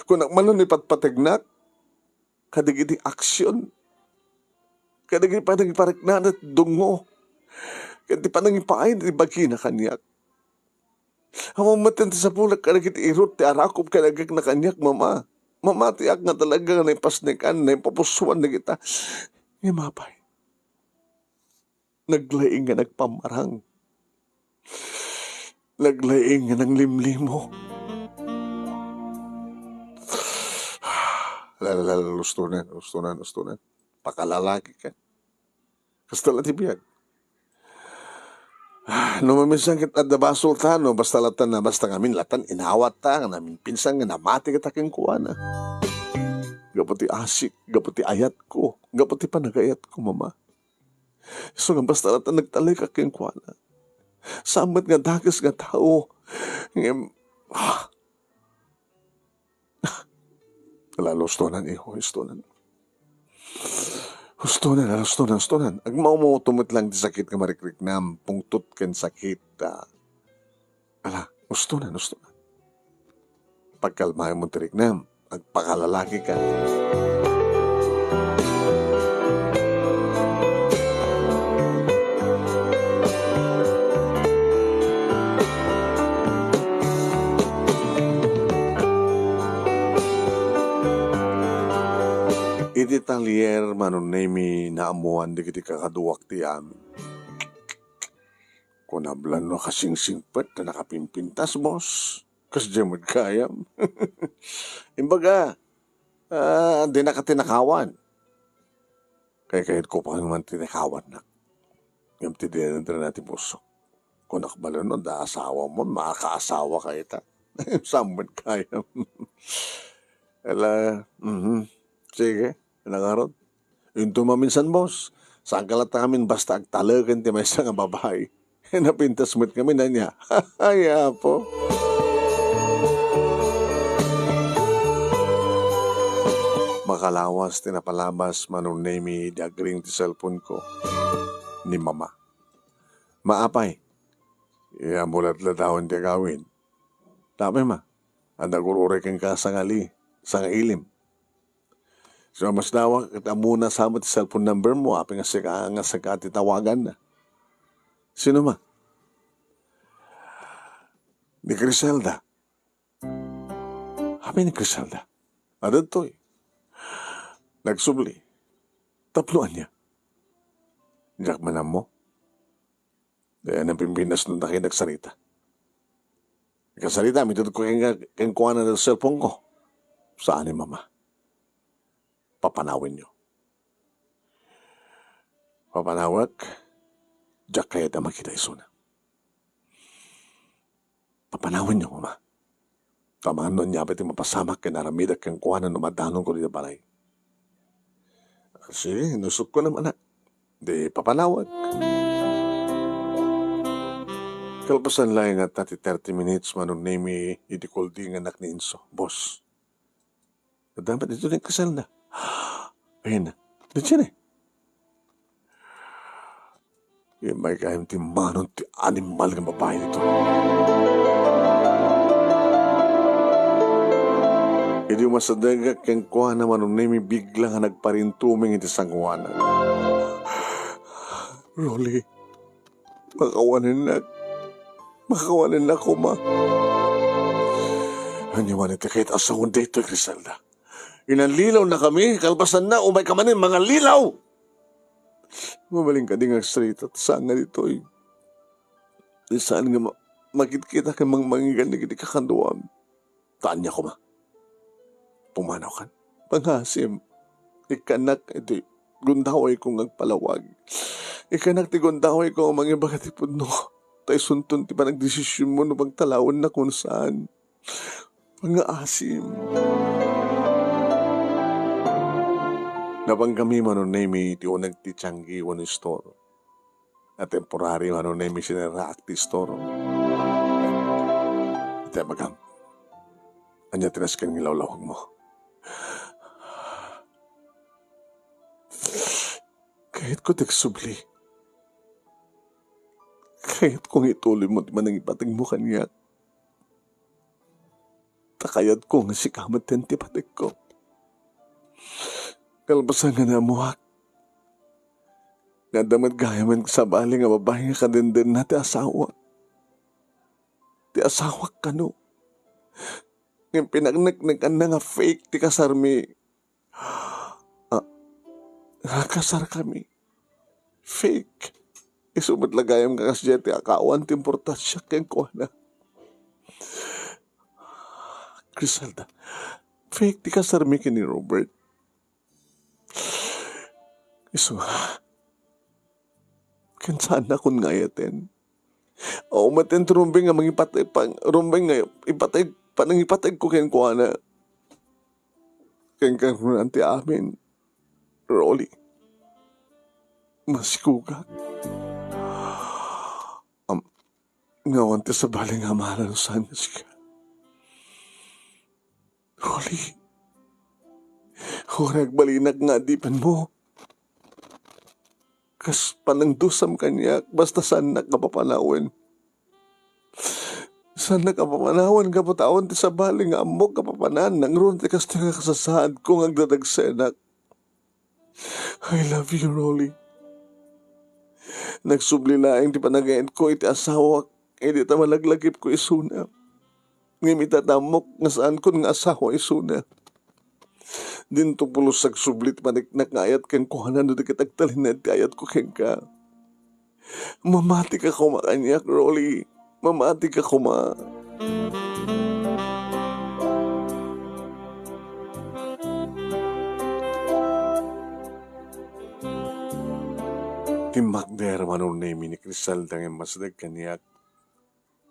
Kunak man no ipatpategnak kadagiti aksyon, kadagiti panangipariknana ti dungngo, ken ti panangipaay ti bagina kaniak. Awan met ti sapunak kadagiti irut ti arakup ken agekna kaniak, Mama. Mamatiak nga talaga nga naipasnekan, naipapusoan dagita. Ngem apay, naglaing nga nagpammarang. Naglaing nga nanglimlimo. La, la, la, ustonen, ustonen, ustonen. Pakalalaki ka. Kasta la ti biag. Ah, no maminsan ket adda basol ta, no, basta latan na, basta ngamin latan inawat ta, nga naminpinsan nga namati kita kenkuana. Gapu ti asik, gapu ti ayatko, gapu ti panagayatko, Mama. Isu nga basta latan nagtalek kenkuana. Saan met nga dakes nga tao. Ngem, ah. Ala, ustonan, iho, ustonan. Ustonan, ala, ustonan, ustonan. Agmawmawto met lang ti sakit nga marikriknam, pungtot ken sakit, ah. Ala, ustonan, ustonan. Pagkalmaem ti riknam, agpakalalaki ka. Iti talyer, Manong Nemi, naammoan dagiti kakaduak ti amin. Kunablan no kasingsingpet ta nakapimpintas, boss. Kasdiay met gayam. Imbaga, ah, dinaka tinakawan. Kaykayatko pay man tinakawannak. Ngem ti dinadana ti puso. Kunak bala no, da asawa mo, makaasawa ka ita. Saan met gayam. Ala, mhm. Sige, nangarot. Inton maminsan, boss, saan ka latta ngamin basta agtaleken ti maysa nga babai. Napintas met ngamin, ania? Ay, Apo. Makalawas ti napalabas, Manong Nemi, idi agring ti cellphone ko ni Mama. Maapay, iya mo ladladawen ti agawid. Tapay, Ma, adda agur-uray kenka sangali, sangailim. Sa mas dawak, ket ammona sa met ti cellphone number mo, apay nga sika, nga sika ti tawagan na. Sino, Ma? Ni Criselda. Apay ni Criselda? Adadtoy. Nagsubli. Tapno ania? Diak man ammo. Dayta napimpintas no ta kayo nagsarita. Kasarita, mitudko ken, kenkuana ti cellphone ko. Saan ni Mama? Papanawenyo. Papanawek, diak kayat a makita isuna. Papanawenyo, Mama. Amangan no ania pay ti mapasamak ken aramidek kenkuana no madanonko dita balay. Sige, inusokko naman, anak. Di papanawag. Kalpasan laeng nga ti thirty minutes, Manong Nemi, idi kuldingannak ni Inso. Boss, adda met ditoy ni Criselda. Ayun na. Ditoy na. Immay gayam ti manon ti animal nga babai ditoy. Idi umasidegak kenkuana, Manong Nemi, bigla nga nagparintumeng iti sangoanak. Rolly, makawalennak. Makawalennak koma. Ania manen ti kayat a sawen daytoy, Criselda? Inallilawnakami, kalpasanna, umayka manen mangallilaw! Mabalin kadi nga agsarita ta saan nga ditoy? Saan nga ma-, makitkitak ken mangmangigan dagiti kakaduam? Ta ania koma? Pumanawkan? Pangasim. Ikkannak iti gundawayko nga agpalawag. Ikkannak ti gundawayko nga mangibaga ti pudno. Ta isunton ti panagdesisionmo no pagtalawennakon saan. Pangaasim. Napangkami, Manong Nemi, iti uneg ti tianggi wenno istor. A temporary, Manong Nemi, sinirraak ti istor. Iti abagam, ania ti nasken nga ilawlawagmo? Kayatko ti agsubli. Kayatko nga ituloymo ti panangipategmo kaniak. Ta kayatko nga sika met ti pategko. Kalpasan nga naammoak nga adda met gayamen sabali nga babai nga kadendena ti asawak. Ti asawak kano? Ngem pinakneknekanna nga fake ti kasarmi. Ah, nakasarkami. Fake. Isu met la gayam nga kasdiay ti awan ti importansia kenkuana. Criselda, fake ti kasarmi ken ni Robert. Isu, ken saannakon nga ayaten. Awan met ti rumbeng nga mangipateg, pang-, rumbeng nga ipateg, panangipategko kenkuana. Ken karunan ti amin, Rolly. Masikugak. Am-, nga awan ti sabali nga amalan no saan nga sika. Rolly, uray agbalinak nga adipenmo. Kas panangdusam kaniak, basta saannak a papanawen. Saannak a papanawen, gapu ta awan ti sabali nga ammok a papanan, nangruna ti kastoy nga kasasaadko nga agdadagsenak. I love you, Rolly. Nagsubli laeng ti panagayatko iti asawak, idi ta malaglagipko isuna. Ngem ita ta ammok nga saankon nga asawa isuna. Dinto pulos agsubli ti paneknek nga ayat kenkuana no di ket agtalinaed ti ayatko kenka. Mamatika koma kaniak, Rolly. Mamatika koma. Timmakder, Manong Nemi, ni Criselda nga immasideg kaniak.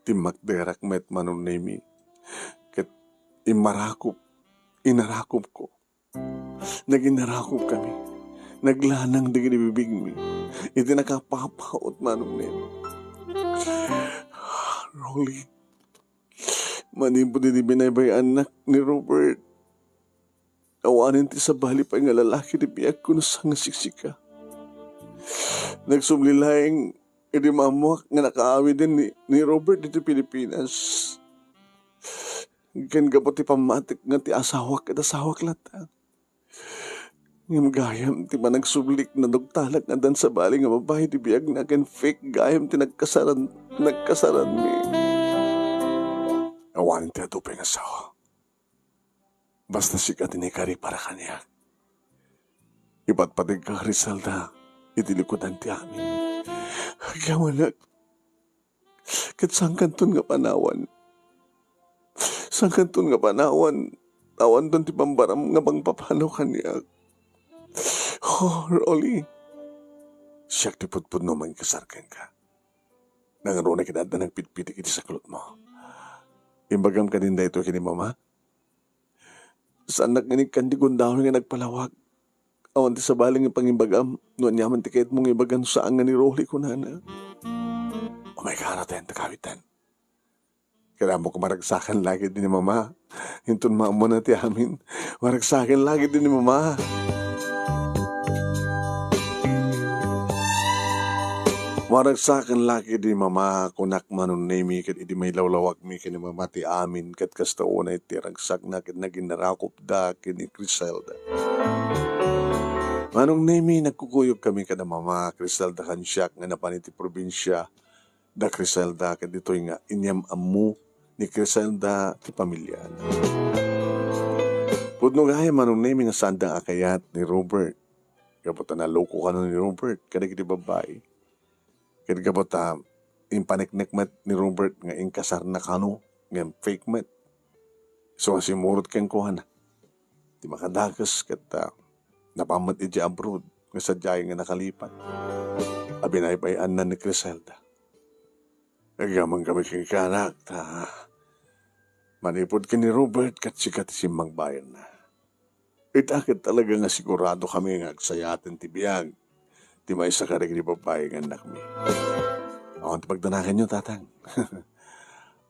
Timmakderak met, Manong Nemi, ket immarakop, inarakopko. Naginarakopkami. Naglanang dagiti bibigmi iti nakapapaut, Manong Nemi. Rolly, manipud idi binaybay-annak ni Robert, awanen ti sabali pay nga lalaki ti biagko no saan nga siksika. Nagsubli laeng idi maammoak nga nakaawiden ni, ni Robert ditoy Pilipinas. Ken gapu ti pammatik nga ti asawak ket asawak latta. Ngem gayam ti panagsublik, naduktalak nga addan sabali nga babai ti biagna ken fake gayam ti nagkasaran-, nagkasaranmi. Awan ti adu pay nga sao. Basta sika ti naikari para kaniak. Ipatpategka, Criselda, iti likudan ti amin. Agyamanak. Ket saankanton nga panawan. Saankanton nga panawan. Awanton ti pambaram nga mangpapanaw kaniak. Oh, Rolly. Siak ti pudpudno mangikasar kenka. Nangruna ket adda nagpitpitik iti saklotmo. Imbagam kadin daytoy ken ni Mama? Saannak nga inikkan ti gundaway nga nagpalawag. Awan ti sabali nga pangimbagam no aniaman ti kayatmo nga ibaga no saan nga ni Rolly, kunana. Umayka, Ruth, ta kawitan. Kailangan mo kumaragsakan lagi din ni Mama. Inton maammona ti amin, maragsakan lagi din ni Mama. Maragsaken la ket idi Mama, kunak Manong Nemi, ket idi mailawlawagmi ken ni Mama ti amin, ket kasta unay ti ragsakna ket naginarakupda ken ni Criselda. Manong Nemi, nagkukuyogkami kada Mama, Criselda ken siak nga napan iti probinsia da Criselda, ket ditoy nga inyam-ammo ni Criselda ti pamiliana. Pudno gayam Manong Nemi nga saanda nga kayat ni Robert. Gapu ta naloko kano ni Robert kadagiti babbai. Ket gapu ta impaneknek met ni Robert nga inkasarna kano ngem fake met. Isu nga simmurot kenkuana ti makadakes ket, ah, napan met idiay abroad nga sadiay nga nakalipat a binaybay-anna ni Criselda. Agyaman kami kenkuana ta manipud ken ni Robert ket sika ti simmagbayenna. Ita ket talaga nga sigurado kami nga agsayaten ti biag ti maysa kadagiti babbai nga annakmi. Awan ti pagdanaganyo, Tatang.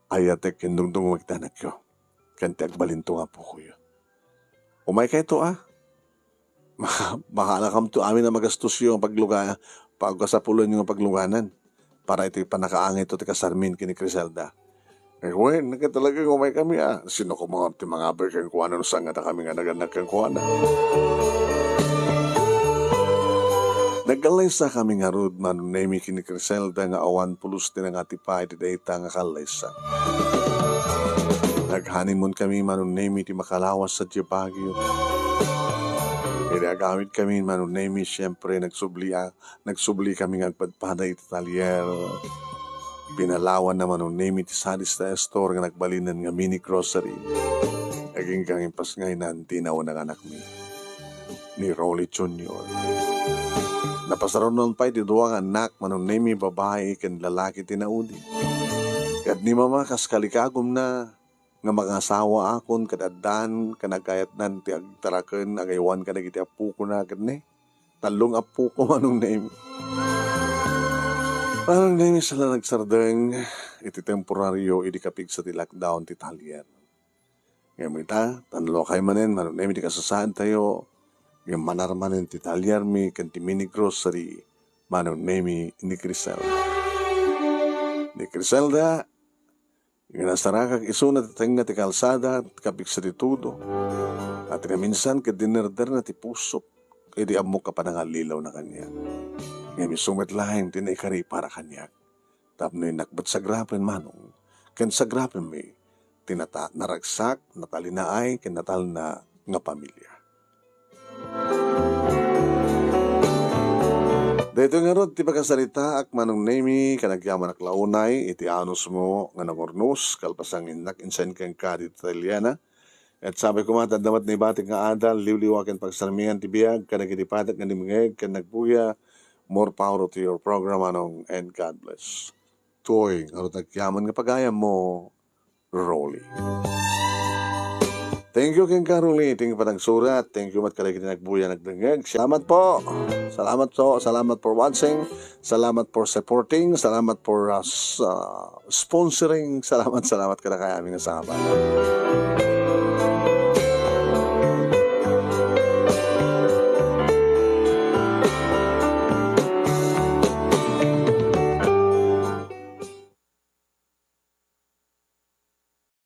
Ayatek ken dungdungngoek ti anakyo ken ti agbalinto nga apokoyo. Umaykayto, a? Maka-, makanakamto amin a magastosyo nga pagluga-, pagkasapulanyo nga pagluganan para iti pannakaangayto ti kasarmin ken ni Criselda. Eh, wen, ket talaga nga umaykami, a. Sino koma ti mangabay kenkuana no saanna kami nga nagannak kenkuana? Nagkallaysakami ngarud, Manong Nemi, ken ni Criselda nga awan pulos ti nangatipa iti dayta nga kallaysa. Nag-honeymoon kami, Manong Nemi, ti makalawas sadiay Baguio. Idi agawid kami, Manong Nemi, siempre, nagsubli a-, nagsubli kami nga agpadpada iti talyer. Pinalawanna, Manong Nemi, ti sadista a store nga nagbalinen nga mini grocery. Agingga nga impasngaynan ti nauna nga anakmi, ni Rolly Junior. Napasarunan pay ti dua nga annak, Manong Nemi, babai ken lalaki ti naudi. Ket ni Mama, kas kalikagumna nga mangasawaakon ket addan ken agkayatnan ti agtaraken agaywan kadagiti appokona ket ne, tallo nga appoko, Manong Nemi. Manong Nemi, saan la nagsardeng iti temporario idi kapigsa ti lockdown ti talyer. Ngem ita, tallo kay manen, Manong Nemi, ti kasasaadtayo, ngem manar manen ti talyermi ken ti mini grocery, Manong Nemi, ni Criselda. Ni Criselda, nga nasarakak isuna ti tengnga ti kalsada, kapigsa ti tudo. Ket naminsan ket dinerderna ti pusok idi ammok a panangallilawna kaniak. Ngem isu met laeng ti naikari para kaniak. Tapno innak met sagrapen, Manong, ken sagrapenmi ti nata-, naragsak, natalinaay, ken natalna nga pamilia. Daytoy ngarud ti pakasaritaak, Manong Nemi, ken agyamanak la unay iti anusmo nga nangurnos, kalpasan nga innak insaen kenka ditoy Italiana. Ket sapay koma ta adda met naibatik nga adal, liwliwa ken pagsarmingan ti biag kadagiti padak nga dimngeg ken nagbuya. More power to your program, Manong, and God bless. Toy, ngarud agyaman nga pagayammo, Rolly. Thank you kenka, Rolly. Thank you pa nagsurat. Thank you met kadagiti nagbuya, nagdengngeg. Salamat po. Salamat po. Salamat for watching. Salamat for supporting. Salamat for, uh, s-, uh, sponsoring. Salamat, salamat kadakayo amin nga sabali.